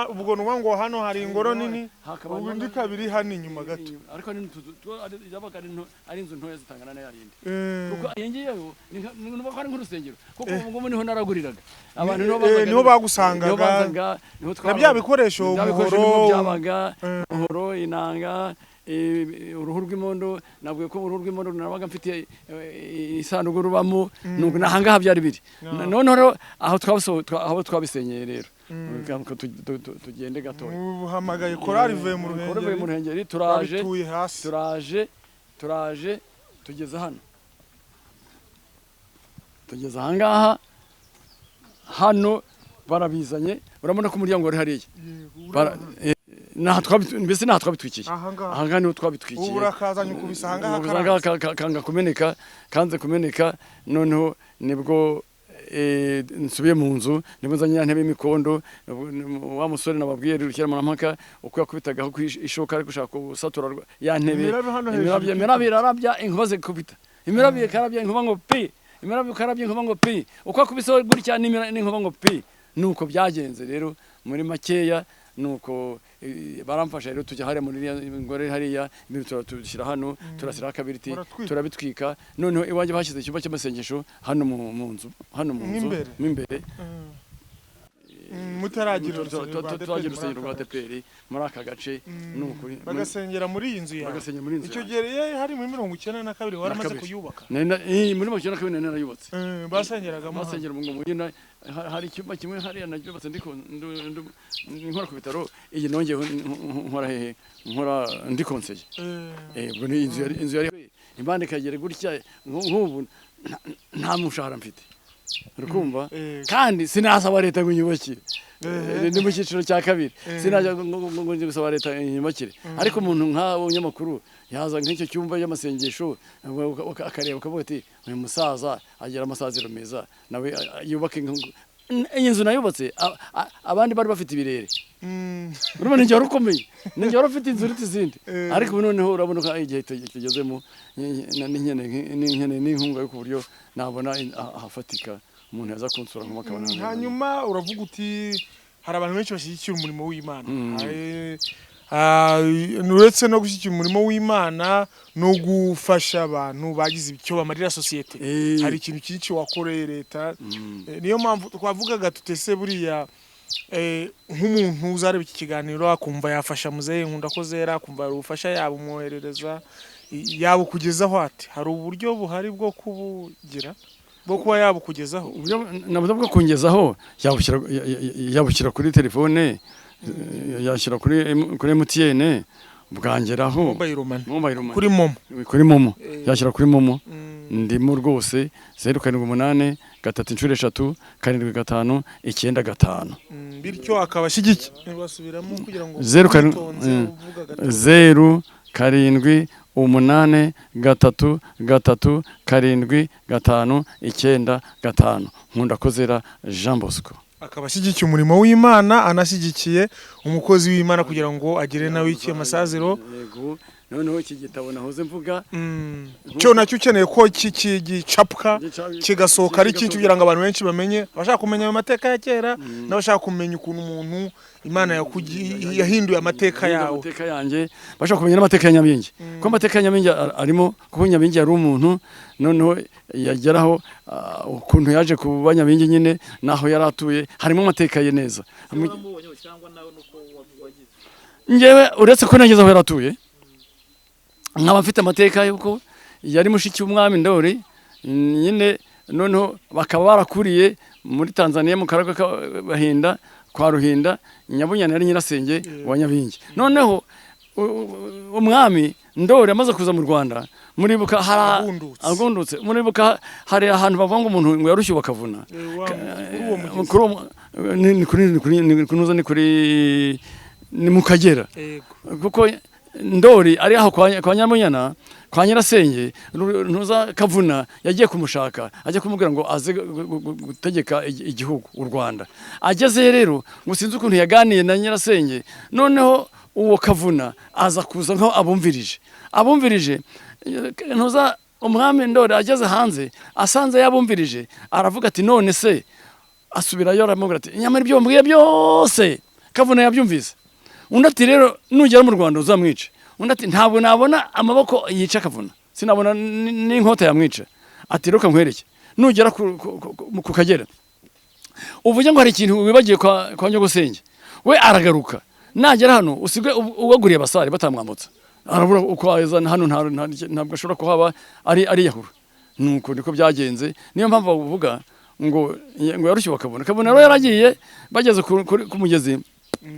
Ubwo ni ukuvuga ngo hano hari ingoro nini, Hakaba ubu indi ikaba iri hano inyuma gato. Ariko ni yabaga ari inzu ntoya zitangana na yarindi, kuko iyi ngiyi yo ni ko ari nk'urusengero, kuko ubu ngubu niho naraguriraga abantu, niho bazaga, niho bagusangaga. Niho bazaga, niho Na bya bikoresho, bya bikoresho umuhoro. niho byabaga, umuhoro, inanga, uruhu rw'imondo. Nabwiye ko uruhu rw'imondo nabaga mfite isanduku rubamo, nuko nahangaha byari biri. Noneho rero aho aho twabisenyeye rero, ko tugende gatoya. Uhamagaye korali ivuye mu Korali ivuye mu Ruhengeri. Ruhengeri, turaje. Babituye hasi. Turaje, tugeze hano, tugeze ahangaha. Hano barabizanye, urabona ko umuryango wari hariya. Yego, Mbese naha twabitwikiye. Ahangaha. Ahangaha niho twabitwikiye. Ubu urakazanye ukubise ahangaha. Ubu ahangaha kanga kumeneka, kanze kumeneka. Noneho nibwo nsubiye mu nzu, nibwo nzanye ya ntebe y'imikondo. Wa musore nababwiye Rukirampaka uko yakubitagaho ku ishoka ari gushaka gusatura ya ntebe. Imirabyo hano hejuru. Imirabyo irarabya, inkuba zikubita, imirabyo ikarabya, inkuba ngo pi, imirabyo ikarabya, inkuba ngo pi, uko akubiseho gutya n'inkuba ngo pi. Nuko byagenze rero muri makeya. Nuko baramfasha rero, tujya hariya muri iriya ngore hariya, ibintu turashyira hano, turashyiraho akabiriti. Muratwika. Turabitwika. Noneho iwanjye bashyize icyumba cy'amasengesho hano mu nzu, hano mu nzu. Mw'imbere? Mo imbere. Mutaragira urusengero rwa Turagira ADEPR urusengero rwa muri aka gace. ADEPR muri aka gace, ni ukuri. Bagasengera muri iyi nzu yawe? Bagasengera muri iyi nzu Icyo yanjye. gihe hari muri 92 waramaze Kabiri. kuyubaka? Muri 92 nari narayubatse. Basengeragamo hano. Basengera mu ngoma nyine. Hari icyumba kimwe hariya nacyubatse ndiko nkora ku bitaro. Iyi nongeyeho nkora hehe? Nkora ndi konseye. Ubwo ni inzu yari impande ikagera gutya. Nk'ubu nta mushahara mfite, urikumva? Kandi sinasaba leta ngo inyubakire. Ndi mu cyiciro cya kabiri, sinajya ngo njye gusaba leta inyubakire, ariko umuntu nk'awo munyamakuru yaza nk'icyo cyumba y'amasengesho akareba akavuga ati: "Uyu musaza agira amasaziro meza, nawe yubake iyi nzu nayubatse." Abandi bari bafite ibirere. Urumva ninjye wari ukomeye, ninjye wari ufite inzu iruta izindi. Ariko ubu noneho urabona ko igihe tugezemo nkeneye n'inkunga yo ku buryo nabona ahafatika umuntu yaza kunsura nkuba akabona. Hanyuma uravuga uti hari abantu benshi bashyigikira umurimo w'Imana. Uretse no gushyigikira umurimo w'Imana no gufasha abantu bagize icyo bamarira sosiyete, hari ikintu cyinshi wakoreye leta. Niyo mpamvu twavugaga tutese buriya nk'umuntu uzareba iki kiganiro akumva yafasha muzehe Nkunda ko zera, akumva hari ubufasha yabumwoherereza, yabukugezaho ati hari uburyo buhari bwo kubugira, bwo kuba yabukugezaho? Uburyo nabuze bwo kungezaho, yabushyira kuri telefone, yashyira kuri MTN. Bwangeraho. Mobile Money. Mobile Money. Kuri MoMo. Kuri MoMo, yashyira kuri MoMo. Ndimo rwose, 078 333 7595. Bityo akaba ashyigikiye, basubiramo kugira ngo 07 witonze uvuga gato. 0783337595, Nkundakozera Jean Bosco. Akaba ashyigikiye umurimo w'Imana, anashyigikiye umukozi w'Imana kugira ngo agire nawe iki amasaziro. Yego, noneho iki gitabo nahoze mvuga. Cyo nacyo ukeneye ko gicapwa kigasohoka ari cyinshi kugira ngo abantu benshi bamenye, abashaka kumenya ayo mateka ya kera n'abashaka kumenya ukuntu umuntu Imana yahinduye amateka yawe. Amateka yanjye, bashaka kumenya n'amateka ya Nyabingi, kuko amateka ya Nyabingi arimo, kuko Nyabingi yari umuntu, noneho yageraho ukuntu yaje kuba Nyabingi nyine naho yari atuye, harimo amateka ye neza. Waramubonye cyangwa nawe nuko wagize? Njyewe uretse ko nageze aho yari atuye, nkaba mfite amateka y'uko yari mushiki w'umwami Ndori nyine, noneho bakaba barakuriye muri Tanzania mu Karagwe ka Bahinda kwa Ruhinda. Nyabunyana yari nyirasenge wa Nyabingi. Noneho umwami Ndori amaze kuza mu Rwanda, muribuka hari Agundutse. Agundutse. Muribuka hari ahantu bavuga ngo umuntu ngo yarushye bakavuna. Kuri uwo mugezi. Kuri uwo ni kuri ni kunuza ni kuri ni mu Kagera. Kuko Ndori ari aho kwa Nyamunyana kwa nyirasenge, ntuza Kavuna yagiye kumushaka, ajya kumubwira ngo aze gutegeka igihugu u Rwanda. Agezeyo rero, ngo sinzi ukuntu yaganiye na nyirasenge, noneho uwo Kavuna aza kuza nkaho abumvirije ntuza umwami Ndori. Ageze hanze asanze yabumvirije, aravuga ati: "None se?" Asubirayo aramubwira ati: "Nyamara ibyo wambwiye byose Kavuna yabyumvise." Undi ati: "Rero nugera mu Rwanda uzamwice." Undi ati: "Ntabwo nabona amaboko yica Kavuna, sinabona n'inkota yamwica." Ati: "Reka nkwereke, nugera ku Kagera uvuge ngo hari ikintu wibagiye kwa nyogosenge, we aragaruka. Nagera hano usige uwaguriye abasare batamwambutsa." Arabura uko aza hano, ntabwo ashobora kuhaba ari ariyahura. Nuko niko byagenze. Niyo mpamvu bavuga ngo yarushye bakabona. Kabona rero yaragiye, bageze ku mugezi,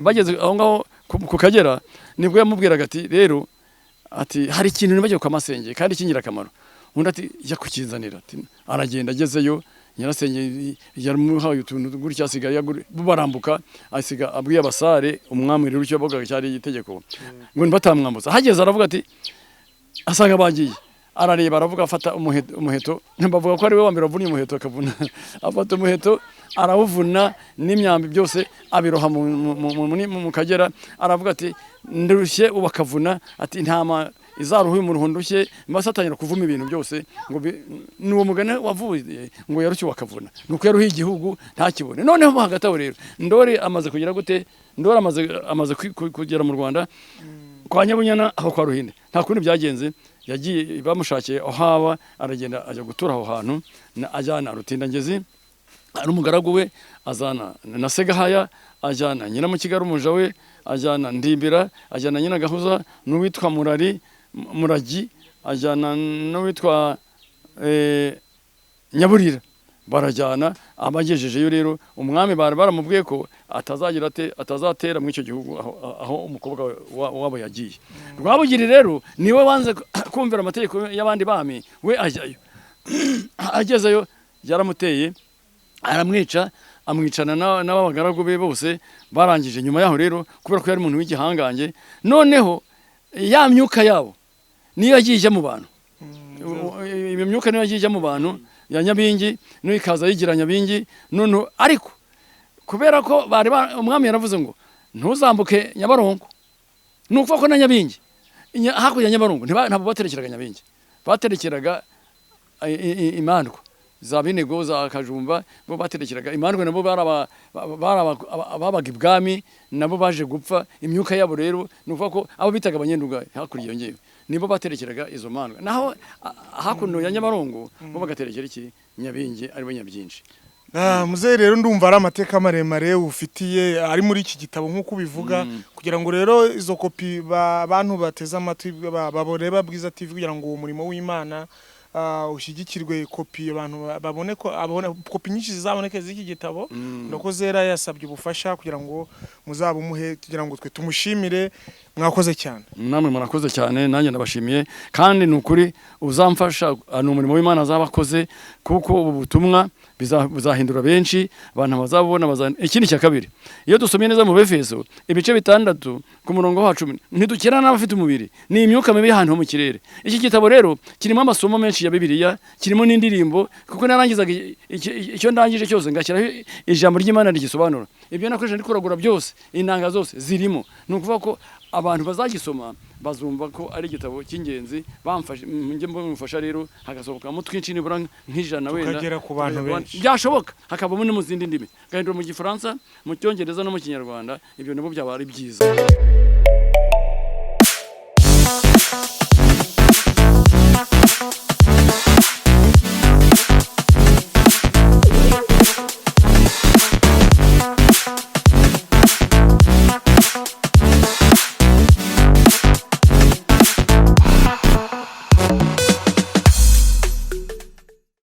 bageze aho ngaho ku Kagera, nibwo yamubwiraga ati: "Rero," ati, "hari ikintu nibagiwe kwa masenge kandi cy'ingirakamaro." Undi ati: "Jya kukinzanira." Ati, aragenda, agezeyo nyirasenge yaramuhaye utuntu gutya, asigaye barambuka, asiga abwiye abasare. Umwami rero icyo yavugaga cyari itegeko ngo batamwambutsa. Hageze aravuga ati, asanga bagiye, arareba aravuga, afata umuheto. Bavuga ko ari we wa mbere wavunnye umuheto akavuna. Afata umuheto arawuvuna n'imyambi byose abiroha mu Kagera. Aravuga ati: "Ndushye ubu." Akavuna ati: "Intama izaruhuye umuruho ndushye." Mbese atangira kuvuma ibintu byose ngo ni uwo mugani wavuye ngo yarushye wakavuna, nuko yaruhiye igihugu ntakibone. Noneho mo hagati aho rero Ndori amaze kugira gute? Ndori amaze kugera mu Rwanda kwa Nyabunyana aho kwa Ruhinde, nta kundi byagenze, yagiye bamushakiye aho haba, aragenda ajya gutura aho hantu, ajyana Rutindangezi ari umugaragu we, azana na Segahaya, ajyana Nyiramukigali umuja we, ajyana Ndimbira, ajyana Nyiragahuza n'uwitwa Murari Muragi, ajyana n'uwitwa Nyaburira, barajyana. Abagejejeyo rero, umwami bari baramubwiye ko atazagira ate, atazatera muri icyo gihugu aho umukobwa wabo yagiye. Rwabugiri rero niwe wanze kumvira amategeko y'abandi bami, we ajyayo. Agezeyo yaramuteye aramwica, amwicana n'abagaragu be bose. Barangije nyuma yaho rero, kubera ko yari umuntu w'igihangange, noneho ya myuka yabo niyo yagiye ijya mu bantu. Iyo myuka niyo yagiye ijya mu bantu ya Nyabingi, niyo ikaza yigira Nyabingi. Noneho ariko kubera ko bari umwami yaravuze ngo ntuzambuke Nyabarongo, ni ukuvuga ko na Nyabingi hakurya ya Nyabarongo ntabwo baterekeraga Nyabingi, baterekeraga imandwa za Binego, za Kajumba. Bo baterekeraga imandwa, nabo babaga ibwami, nabo baje gupfa. Imyuka yabo rero, ni ukuvuga ko abo bitaga abanyenduga hakurya iyo ngiyo nibo baterekeraga izo mandwa, naho hakuno ya Nyabarongo bo bagaterekera iki? Nyabingi, aribo Nyabyinshi. Muzehe rero, ndumva ari amateka maremare ufitiye ari muri iki gitabo nk'uko ubivuga, kugira ngo rero izo kopi bantu bateze amatwi baboreba Bwiza TV, kugira ngo uwo murimo w'Imana ushyigikirwe, kopi abantu babone ko abone kopi nyinshi zizaboneke z'iki gitabo. Ndako zera yasabye ubufasha kugira ngo muzabumuhe, kugira ngo twe tumushimire. Mwakoze cyane. Namwe murakoze cyane, nanjye ndabashimiye. Kandi ni ukuri uzamfasha, ni umurimo w'Imana azaba akoze, kuko ubu butumwa buzahindura benshi, abantu bazabubona Ikindi cya kabiri, iyo dusomye neza mu Befeso ibice 6 ku murongo wa 10, ntidukirana n'abafite umubiri, ni imyuka mibi y'ahantu ho mu kirere. Iki gitabo rero kirimo amasomo menshi ya Bibiliya, kirimo n'indirimbo, kuko narangizaga icyo ndangije cyose ngashyiraho ijambo ry'Imana rigisobanura. Ibyo nakoresheje ndi kuragura byose, inanga zose zirimo. Ni ukuvuga ko abantu bazagisoma bazumva ko ari igitabo cy'ingenzi. Bamfashe, njye mbamufasha rero hagasohokamo twinshi, nibura nk'ijana wenda, Tukagera ku bantu benshi. Byashoboka hakabamo no mu zindi ndimi, gahindura mu Gifaransa, mu Cyongereza no mu Kinyarwanda. Ibyo nabo byaba ari byiza.